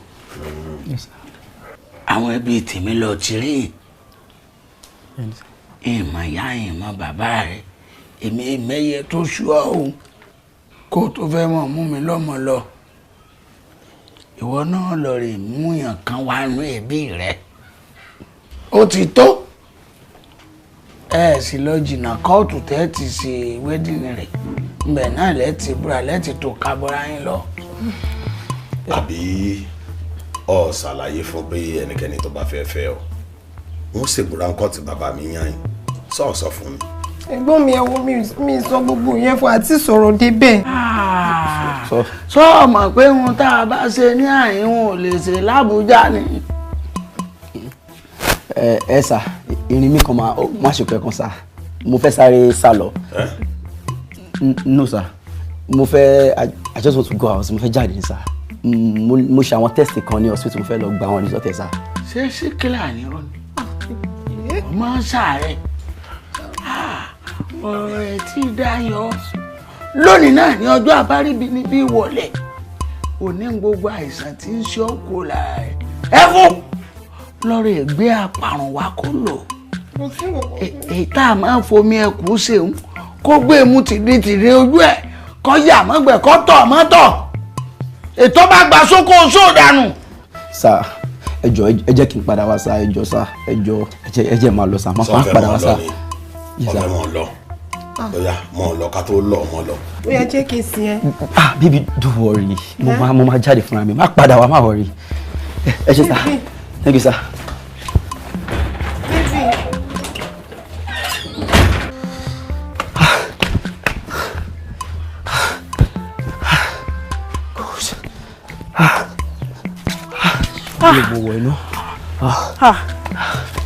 Àwọn ẹbí tèmi lọ ti rí ìmọ̀ ìyá ìmọ̀ bàbá rẹ̀, èmi ìmẹ̀yẹ tó ṣú ọ o, kó tó fẹ́ mọ̀ mú mi lọ́mọ lọ. Ìwọ náà lọ rè múyàn kan wá nú ẹbí rẹ. Ó ti tó. Ẹ sì lọ jìnnà kóòtù tẹ́ ti ṣe wẹ́dìnì rẹ̀, ńbẹ̀ náà lẹ́tì búra lẹ́tì tó kábọ́ra yín lọ. Àbí ọ ṣàlàyé fún pé ẹnikẹ́ni tó bá fẹ́ fẹ́ ọ, wọ́n ṣèbúra ńkọ́ tí bàbá mi yàn yín, sọ̀ọ́sọ̀ fún mi. Ẹ̀gbọ́n mi, ẹ wo, mi sọ gbogbo yẹn fún àti sọ̀rọ̀ débẹ̀. Sọ mọ̀ pé ohun tá a bá ṣe ní àyín wọn ò lè ṣe lábújá ni. Ẹ sà, irin mi kan máa má ṣe kankan sà, mo fẹ́ sáré sá lọ. No sà, mo fẹ́, I just want to go out, mo fẹ́ jáde ní sà. Mo ṣe àwọn test kan ní hospital, mo fẹ́ lọ gba àwọn result ẹ̀ sà. Ṣé síkìlà ni rọ ni? Mo máa ń ṣàárẹ̀. Ọ̀rọ̀ ẹ̀ tí dayọ̀ lónìí náà ní ọjọ́ àbáríbi níbí wọlé òní gbogbo àìsàn tí ń ṣe ọ́ kó lára ẹ̀. Ẹ fún lọ́rọ̀ ẹ̀gbé àpàrùn wa kó lò èyí tá a máa ń fomi ẹ̀kú ṣeun kó gbé mu tìdítìdí ojú ẹ̀ kọ́ yà mọ́gbẹ̀ kọ́ tọ̀ mọ́tọ̀ ètò bá gba sóko sóòdànù. Sà, ẹ jọ̀ọ́, ẹ jẹ́ kí n padà wá sà, ẹ jọ̀ọ́ sà, ẹ jọ̀ọ́, ẹ jẹ́ máa lọ sà, máa padà wá sà. Ọ̀fẹ́ mọ̀ lọ, bóyá mọ̀ lọ ká tó lọ mọ̀ lọ. Ó yẹ jẹ́ kí n sin ẹ. Ah baby, don't worry, mo máa jáde fúnra mi, má padà wá, má worry. Ẹ ṣé sà, thank you sir.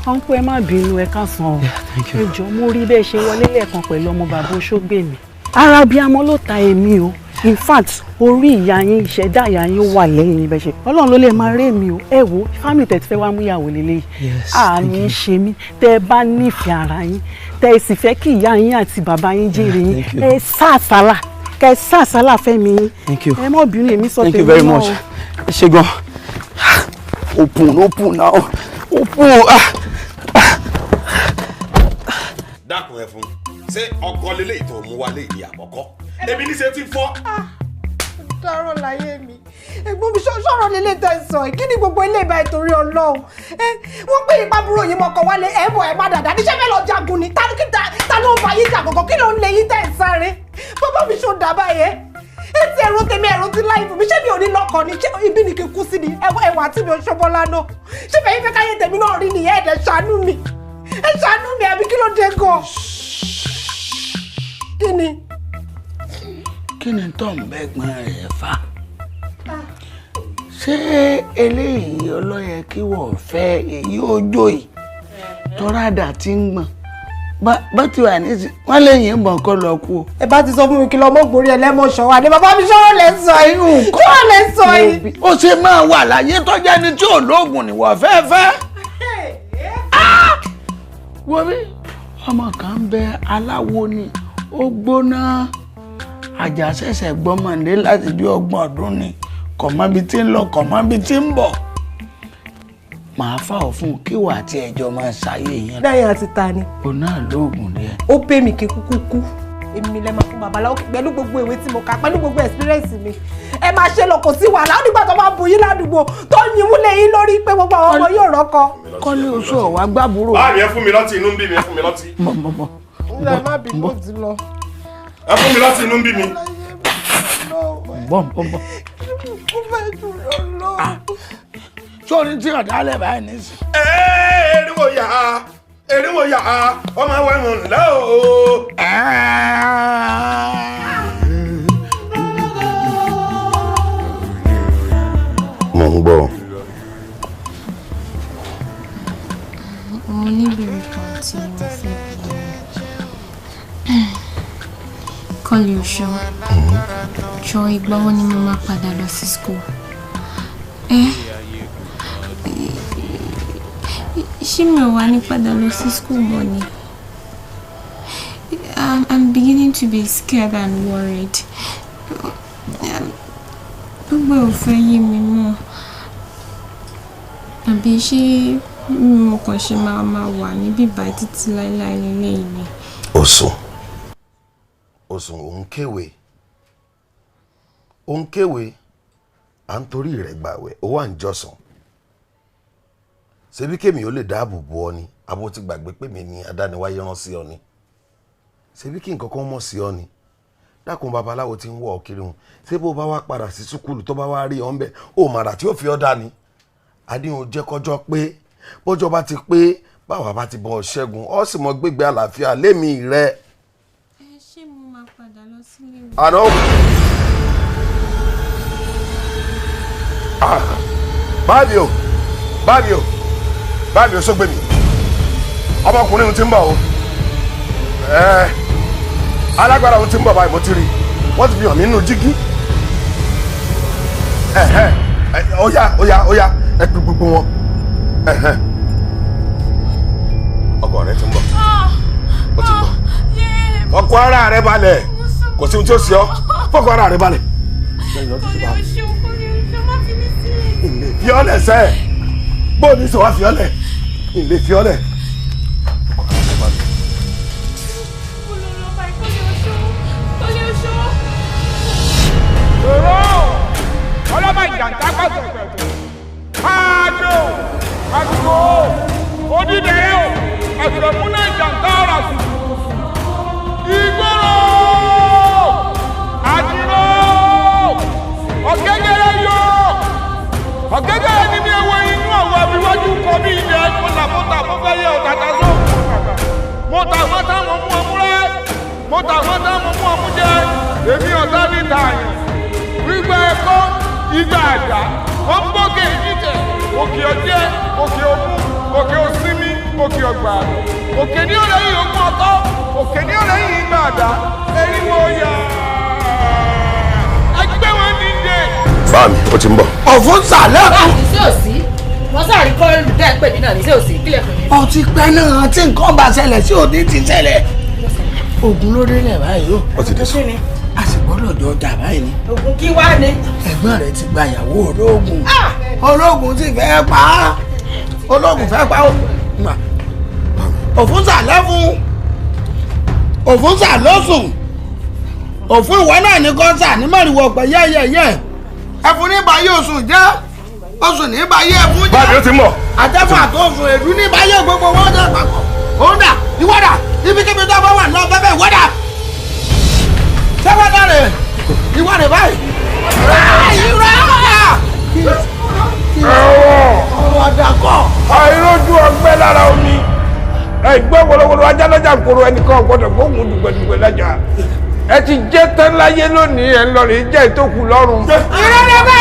Uncle, ẹ má bínú, ẹ káàsán o. Ẹ jọ̀ọ́, mo rí bẹ́ẹ̀ ṣe wọlé lẹ́ẹ̀kan pẹ̀lú ọmọ bàbá Oṣógbèmí. Ara bí amọ́ ló ta èmi o. In fact, orí ìyá yín, ìṣẹ̀dá ìyá yín wà lẹ́yìn ibẹ̀ ṣe. Ọlọ́run ló lè máa rí èmi o. Ẹ wo, family tẹ̀ ti fẹ́ wá mú ìyàwó lélẹ́yìí. Àánú ń ṣe mí. Tẹ́ ẹ bá nífẹ̀ẹ́ ara yín, tẹ́ ẹ sì fẹ́ kí ìyá yín àti bàbá yín jèrè yín. Ẹ sá àsálà, kẹ́ ẹ sá àsálà fẹ́mi yín. Ẹ má bínú, èmi sọ tèmi náà o. Thank you very much. Ẹ ṣé gan. Open, open now. Open. Dákun ẹ fún. Ṣé ọkọ lélẹ́yìí tó mú wálé ní àkọ́kọ́? Èmi ní ṣe ti fọ́. Dárò láyé mi. Ẹ̀gbọ́n mi, sọ̀rọ̀ lélẹ̀ tẹ̀ sọ yìí. Kí ni gbogbo ilé ìbá ìtorí Ọlọ́run? Wọ́n pè ipa búrò yìí mọ̀kàn wálé, ẹ̀ bọ̀ ẹ̀ má dàda. Níṣẹ́ fẹ́ lọ jagun ni. Ta ló ń bá yín jà kankan? Kí ló ń lé yín tẹ̀ ń sáré? Bàbá mi ṣó dábàá yẹn. Etí ẹ̀rọ tèmi, ẹ̀rọ ti láì fún mi. Ṣé mi ò ní lọ́kọ ni? Ṣé ibi ni kí n kú sí ni? Ẹwà tí mi ò ṣọbọ́lá náà. Ṣé fẹ̀yìn fẹ́ káyé tèmi náà rí nìyẹn? Ẹ̀dẹ̀ ṣàánú mi. Ẹ ṣàánú mi, àbí kí ló dé gan? Kí ni? Kí ni tó ń bẹ́gbọ́n rẹ̀ fà? Ṣé eléyìí ọlọ́yẹ kí wọ́n fẹ́ èyí ojó yìí? Tọ́ràdà ti ń gbọ̀n. Bá ti wà ní wọ́n lè yìnbọn kọ́ lọ kú o. Ẹ bá ti sọ fún mi kí lọ mọ́ gbórí ẹlẹ́mọ̀ṣọ́ wa ni bàbá mi ṣọ́rọ̀ lẹ sọ yìí. Ṣọ́rọ̀ lẹ sọ yìí. Ó ṣe máa wà láyé tọ́jà ni tí ò lóògùn ni wọ́n fẹ́ fẹ́. Wo bí ọmọ kan ń bẹ aláwo ni, ó gbóná àjàṣẹ̀ṣẹ̀ gbọ́mọdé láti bí 30 ọdún ni, kò mọ ibi tí ń lọ, kò mọ ibi tí ń bọ̀. Màá fà ọ́ fún kíwà àti ẹ̀jọ̀ máa ṣayé yẹn. Lẹ́yìn àti ta ni. Òun náà lóògùn díẹ̀. Ó pè mí kí kúkú kú. Èmi lẹ máa fún babaláwo pẹ̀lú gbogbo ìwé tí mo kà, pẹ̀lú gbogbo experience mi. Ẹ máa ṣe lọ, kò sí wàhálà. Ó nígbà tó máa bu yín ládùúgbò tó yin múlẹ̀ yín lórí pé gbogbo àwọn ọmọ yóò rọ́kọ. Kọ́lé oṣù ọ̀wá gbàbúrò. Báà mi ẹ fún mi lọ́tì, inú ń bí mi, ẹ fún mi lọ́tì. Mọ̀ mọ̀ mọ̀. Ẹ má bínú, ó ti lọ. Ẹ fún mi láti inú bí mi. Bọ́m bọ́m bọ́m. Sórí tí ọ̀dà alẹ́ báyìí ní sí. Eriwo yà á, eriwo yà á, ọmọ wa ń lọ o. Mo ń gbọ́. Mo ní ìbéèrè kan tí mo fẹ́ bi. Kọ́lé Oṣó, jọ ìgbà wo ni mo máa padà lọ sí school? Ṣé mi ò wá ní padà lọ sí school mọ́ ni? I'm beginning to be scared and worried. Gbogbo ò fẹ́ yé mi mọ́. Àbí ṣé mo kàn ṣe máa máa wà níbí báyìí títí láéláé lélẹ́yìí ni? Òsùn Òsùn, òun kéwèé, òun kéwèé, à ń torí rẹ̀ gbàwẹ̀, ó wà ń jọ̀sán. Ṣebí kémi ó lè dáàbò bo ọ ni, àbó ti gbàgbé pé mi ni adániwáyé rán sí ọ ni? Ṣebí kí nǹkan kan mọ̀ sí ọ ni? Dákun, babaláwo ti ń wọ̀ ọ́ kiri hùn, ṣé bó bá wá padà sí sùkúlù tó bá wá rí ọ ń bẹ̀, ó màrà tí ó fi ọ́ dání? Àdéhùn jẹ́ kọjọ́ pé bọ́jọ́ bá ti pé, báwa bá ti bọ̀ ṣẹ́gun, ọ sì mọ gbégbé àlàáfíà lémi rẹ. Ẹ ṣé mo máa padà lọ sílé ìwé. Àná. Báàmì o, báàmì o, báàmì o, sógbè mi. Ọmọkùnrin ti ń bọ̀ o. Alágbára òun ti ń bọ̀ báyìí, mo ti rí. Wọ́n ti fi hàn mí nínú jígí. Ó yá, ó yá, ó yá, ẹ pè gbogbo wọn. Ọkọ rẹ ti ń bọ̀. Ó ti ń bọ̀. Fọkọ ara rẹ balẹ̀. Kò sí ohun tí ó ṣe ọ́. Fọkọ ara rẹ balẹ̀. Fiọ́lẹ̀ sẹ́, bóòní sọ wá fiọ́lẹ̀, ìlè fiọ́lẹ̀. Òró ọlọ́mọ ìjàǹtà pàṣẹ pẹ̀tù. Àjò àdúgbò onídẹ̀ẹ́ o, àtẹ̀múná ìjàǹtà ọ̀rà sùn. Ìgboro àdìrò ọ̀gẹ́gẹ́rẹ́ yọ. Ọ̀gẹ́gẹ́rẹ́ ni mi ẹwọ inú àwọn abiwájú kọ bí ilẹ̀ mọ́tà mo fẹ́ yẹ ọ̀tàtà sóògùn. Mọ́tà mọ́tà mo mú ọmú rẹ́, mọ́tà mọ́tà mo mú ọmú jẹ, èmi ọ̀tá ní tààyàn. Gbígbà ẹ̀kọ́, ìgbà àdá, wọ́n ń bókè jíjẹ, òkè ọjẹ́, òkè òmú, òkè òsinmi, òkè ọgbà. Òkè ní ọ̀rẹ́ yìí ogún ọkọ́, òkè ní ọ̀rẹ́ yìí ìgbà àdá, eriwo yà. Ẹgbẹ́ wọn ní dé. Báàmì, ó ti ń bọ̀. Ọ̀fun sàlẹ̀ kù. Báàmì sí òsì, wọ́n sáré kọ́ olùdá ẹ̀ pè mí náà ní sí òsì, kílẹ̀ pè mí. Ọtí pẹ́ náà tí nǹkan bá ṣẹlẹ̀ sí òní ti ṣẹlẹ̀. Ògùn ló délẹ̀ báyìí o. Ó ti dé sùn. A sì gbọ́dọ̀ jọ jà báyìí ni. Ògùn kí wá ni. Ẹ̀gbọ́n rẹ̀ ti gba ìyàwó ológun. Ológun sì fẹ́ pa á. Ológun fẹ́ pa ó. Òfun sàlẹ̀ fún. Òfun sàlọ́sùn. Òfun ìwọ náà ní kọ́ńtà ní mọ̀rìwọ̀ pẹ̀ yẹ́yẹ́yẹ́. Ẹfun ní báyé oṣù jẹ́, oṣù ní báyé ẹfun jẹ́. Báàmì ó ti ń bọ̀. Àtẹ́fún àtọ́sùn èdú ní báyé gbogbo wọn jẹ́ papọ̀. Òun dà, ìwọ́dà, ibikíbi tó bá wà lọ bẹ́ẹ̀ ìwọ́dà. Sẹ́wọ́dà rẹ̀, ìwọ́dà báyìí. Ọ̀rọ̀ àdàkọ̀. Àìrójú ọgbẹ́ lára omi. Ẹgbẹ́ wọlọwọlọ ajá lọ́jà koro, ẹnìkan ò gbọ́dọ̀ gbóhùn dùgbẹ̀dùgbẹ̀ lájà. Ẹ ti jẹ́ tán láyé lónìí, ẹ̀ ń lọ rèé jẹ́ ìtókù lọ́rùn. Ìrọ̀lọ́gbà,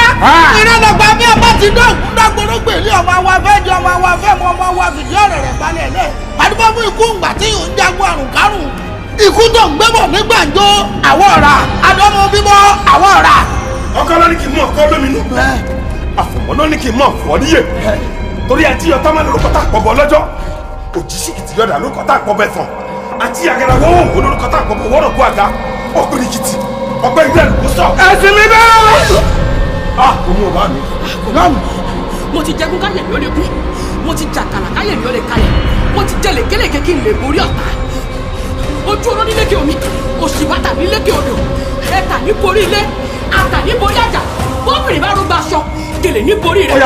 ìrọ̀lọ́gbà bí ọba ti dọ́gùn dọ́gbọ̀rọ̀gbè ilé ọmọ wa fẹ́ jẹ ọmọ wa fẹ́ mọ ọmọ wa fìdí ọ̀rọ̀ rẹ̀ balẹ̀ lẹ̀. Àdúgbò fún ikú ńgbà tí yóò ń jagun àrùn kárùn. Ikú tó ń gbébọ̀ ní gbàǹjo àwọ̀ ọ̀rà, àdọ́mọ bíbọ̀ àwọ̀ ọ̀rà. Ọkọ ló ní kí n mú ọkọ lóminú. Àfọ̀mọ́ ló ní kí n mú ọ̀fọ̀ níyè. Torí àti ọ̀tá máa lórúkọ tá àpọ̀bọ̀ lọ́jọ́. Òjì síkìtì yọ̀dà lórúkọ tá àpọ̀bọ̀ ẹ̀fọ̀n. Àti àgàrà wọ́wọ́ òwò lórúkọ tá àpọ̀bọ̀ wọ́rọ̀ kó àga. Ọ̀gbìnìkìtì ọgbẹ́ ìlú ẹ̀lú kó sọ. Ẹ̀sìn mi bẹ́ẹ̀. Ah, omi ò bá mi. Mo ti jẹgun káyẹ̀ mi ó lè kú, mo ti jàkàlà káyẹ̀ mi ó lè kalẹ̀, mo ti jẹ lèkélèké kí n lè borí ọ̀tá. Ojú oró ní lékè omi, òṣì bàtà ní lékè odò, ẹ̀tà ní borí ilé, àtà ní borí àjà, bọ́bìnrin bá rúgba aṣọ, gèlè ní borí rẹ̀.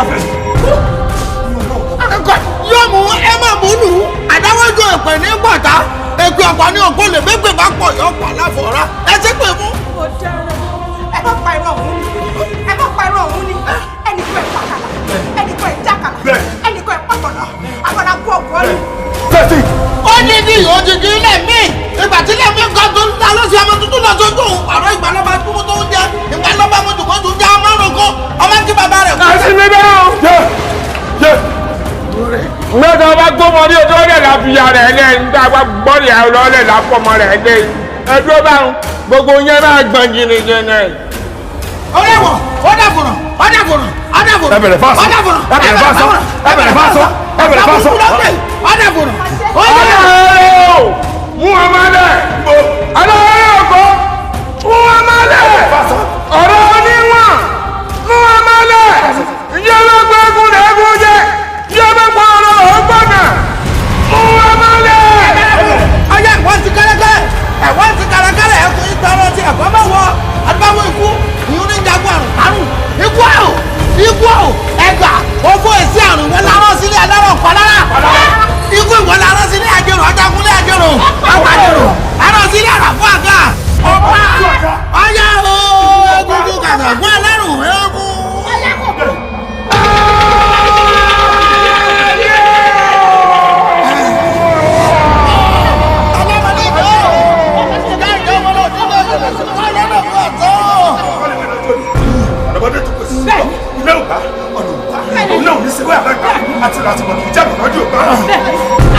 Yóò mú ẹ má mú lù ú, àdáwọ́jọ ìpè ní pọ̀tá. Èpè ọ̀pá ní ògbó lè gbégbè bá pọ̀ yọ ọ̀pá láfọ̀ọ́rá. Ẹ ṣe pé mú. Mo dára. Ẹ bá pa irọ́ òun ni. Ẹ bá pa irọ́ òun ni. Ẹnì kan ẹ̀ pàkàlà. Ẹnì kan ẹ̀ jákàlà. Ẹnì kan ẹ̀ pàkàlà. Àgbàlá kú ọ̀gbọ́n ni. Ó ní ní òjijì ilé mi. Ìgbà tí ilé mi nǹkan tó ń ta ló ṣe ọmọ tuntun lọ sójú òun. Àrọ́ ìgbà lọ́ba túmú tó ń jẹ. Ìgbà lọ́ba mo jù kó tún jẹ́ ọmọ òrùn ọmọ tí bàbá rẹ̀ kú. Àti mi bẹ́ẹ̀ o. Mẹ́ta bá gbọ́mọ ní ojú ọ̀rẹ́ la fi ya rẹ̀ lẹ́yìn nígbà bá gbọ́dọ̀ yà lọ́lẹ̀ la fọmọ rẹ̀ lẹ́yìn. Ẹ dúró báwọn gbogbo yẹn máa gbọ̀n jìnnìjìnnì. Ọ̀rẹ́ wọ̀ ọ̀dàfọ̀nà ọ̀dàfọ̀nà ọ̀dàfọ̀nà Ẹ bẹ̀rẹ̀ fáṣọ. ọ̀dàfọ̀nà Ẹ bẹ̀rẹ̀ fáṣọ. Ẹ bẹ̀rẹ̀ fáṣọ. Ẹ bẹ̀rẹ̀ fáṣọ. Ọ̀dàfọ̀nà Ọlọ́run mú ọmọ lẹ̀. Ọlọ́run ọkọ mú ọmọ lẹ̀. Ọ̀rọ̀ oníwọ̀n mú ọmọ lẹ̀. Ìjẹ́ ló gbé egun rẹ̀ egun jẹ. Ìjẹ́ ló gbọ́ ọ̀rọ̀ ọgbọ̀nà. Mú ọmọ lẹ̀. Ọyá ẹ̀wọ̀n ti kẹ́lẹ́kẹ́lẹ́ ẹ̀wọ̀n ti kẹ́lẹ́kẹ́lẹ́ ẹ̀kún ìtọ́rọ̀ ti ẹ̀kọ́ bá wọ adúbáwọ̀ ikú ìyún ní jagun àrùn àrùn ikú àrùn ikú àrùn ẹgbà òfò èsì àrùn wọn lárọ́ sílé alárọ̀ kọ́lára ikú ìwọ lárọ́ sílé àjẹrò ajagunlé àjẹrò àgbàjẹrò arọ́ sílé àràfọ́ àga ọ̀pá ọyá o egungun kàkà fún alárùn egun. Ilé ò bá ọ̀nà ò bá òun náà ò ní ṣe wá àbágbá àti láti mọ̀ kì í jábọ̀ lọ́dún ò bá.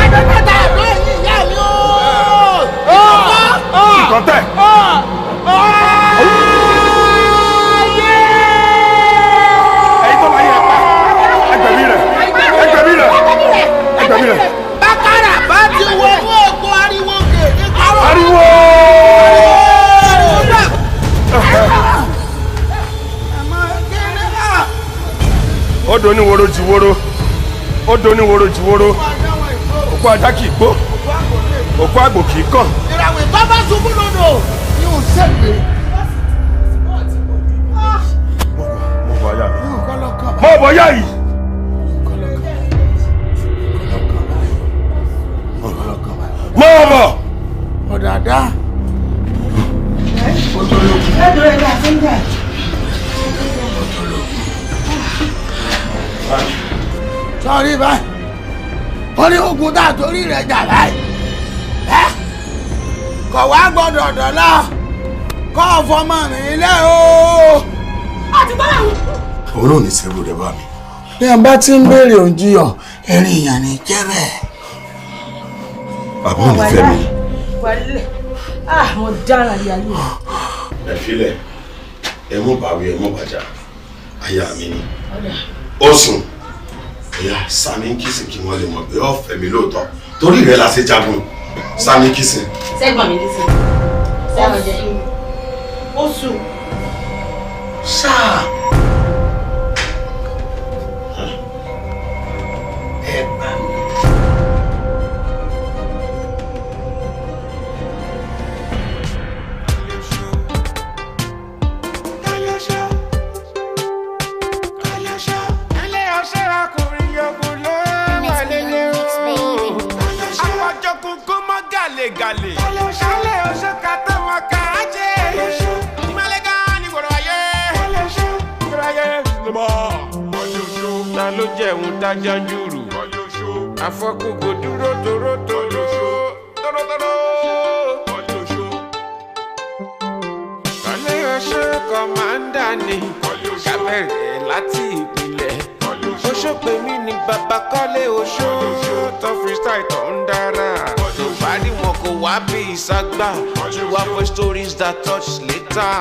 Àdọ́gbẹ́ta ló ń yíyá mi o. Nǹkan tẹ̀. Ẹ̀yin tó bá yẹ pa ẹgbẹ̀mí rẹ̀ ẹgbẹ̀mí rẹ̀ ẹgbẹ̀mí rẹ̀. Bákàrà bá ti wọ inú òkú ariwo kè ní kárọ̀. Ariwo! Ó do ní woro jì woro, ó do ní woro jì woro, òkú ajá kì í gbó, òkú àgbò kì í kàn. Ìràwọ̀ ìtọ́ bá ṣubú lódò ni ò ṣègbè. Mo bọ̀ ya mi. Mo bọ̀ ya yìí. Mo bọ̀. Ọ̀dàdá. Sọ́rí báyìí, ó ní ogun tá a torí rẹ̀ jà báyìí. Ẹ́ kọ̀ wá gbọ́dọ̀ dọ̀la kọ́ ọ fọmọ mi lé o. Òun náà ní sẹ́rù rẹ̀ bá mi. Bí a bá ti ń béèrè òǹjiyàn, ẹ̀rín ìyàn ní jẹ́ bẹ́ẹ̀. Bàbá ò ní fẹ́ mi. Wàlẹ̀ ah mo dára ní ayé. Ẹ filẹ̀, ẹ mú bàwí ẹ mú bàjá, aya mi ni. Ó sùn, ẹ̀yà Sami kìsìn kí wọ́n lè mọ̀ pé ó fẹ́ mi lóòótọ́. Torí rẹ̀ la ṣe jagun, Sami kìsìn. Sẹ́gbọ̀n mi nísìnyí. Sẹ́gbọ̀n jẹ́ Ó sùn. Sáà. Ẹ gbà mí. Ilé ọṣẹ́ ọkùnrin yòókù ló wà lélẹ̀ o. Àpọ̀jọkùn kó mọ́ gàlégàlé. Ilé ọṣẹ́ ká tó wọn ká jẹ́. Ìmọ̀lẹ́gà ní gbọ̀dọ̀ ayé. Gbọ̀dọ̀ ayé ló mọ̀. Ta ló jẹun tájá ń jùrù? Afọ́kùnkùn dúró toró toró. Toró toró. Kọ́lé ọṣẹ́ kọ̀mándà ni. Kábẹ̀rẹ̀ láti ìpìlẹ̀. Oṣó pè mí ní bàbá Kọ́lé oṣó. Tó freestyle tó ń dára. Tó bá rí wọn kò wá bí ìságbà. To avoid stories that touch later.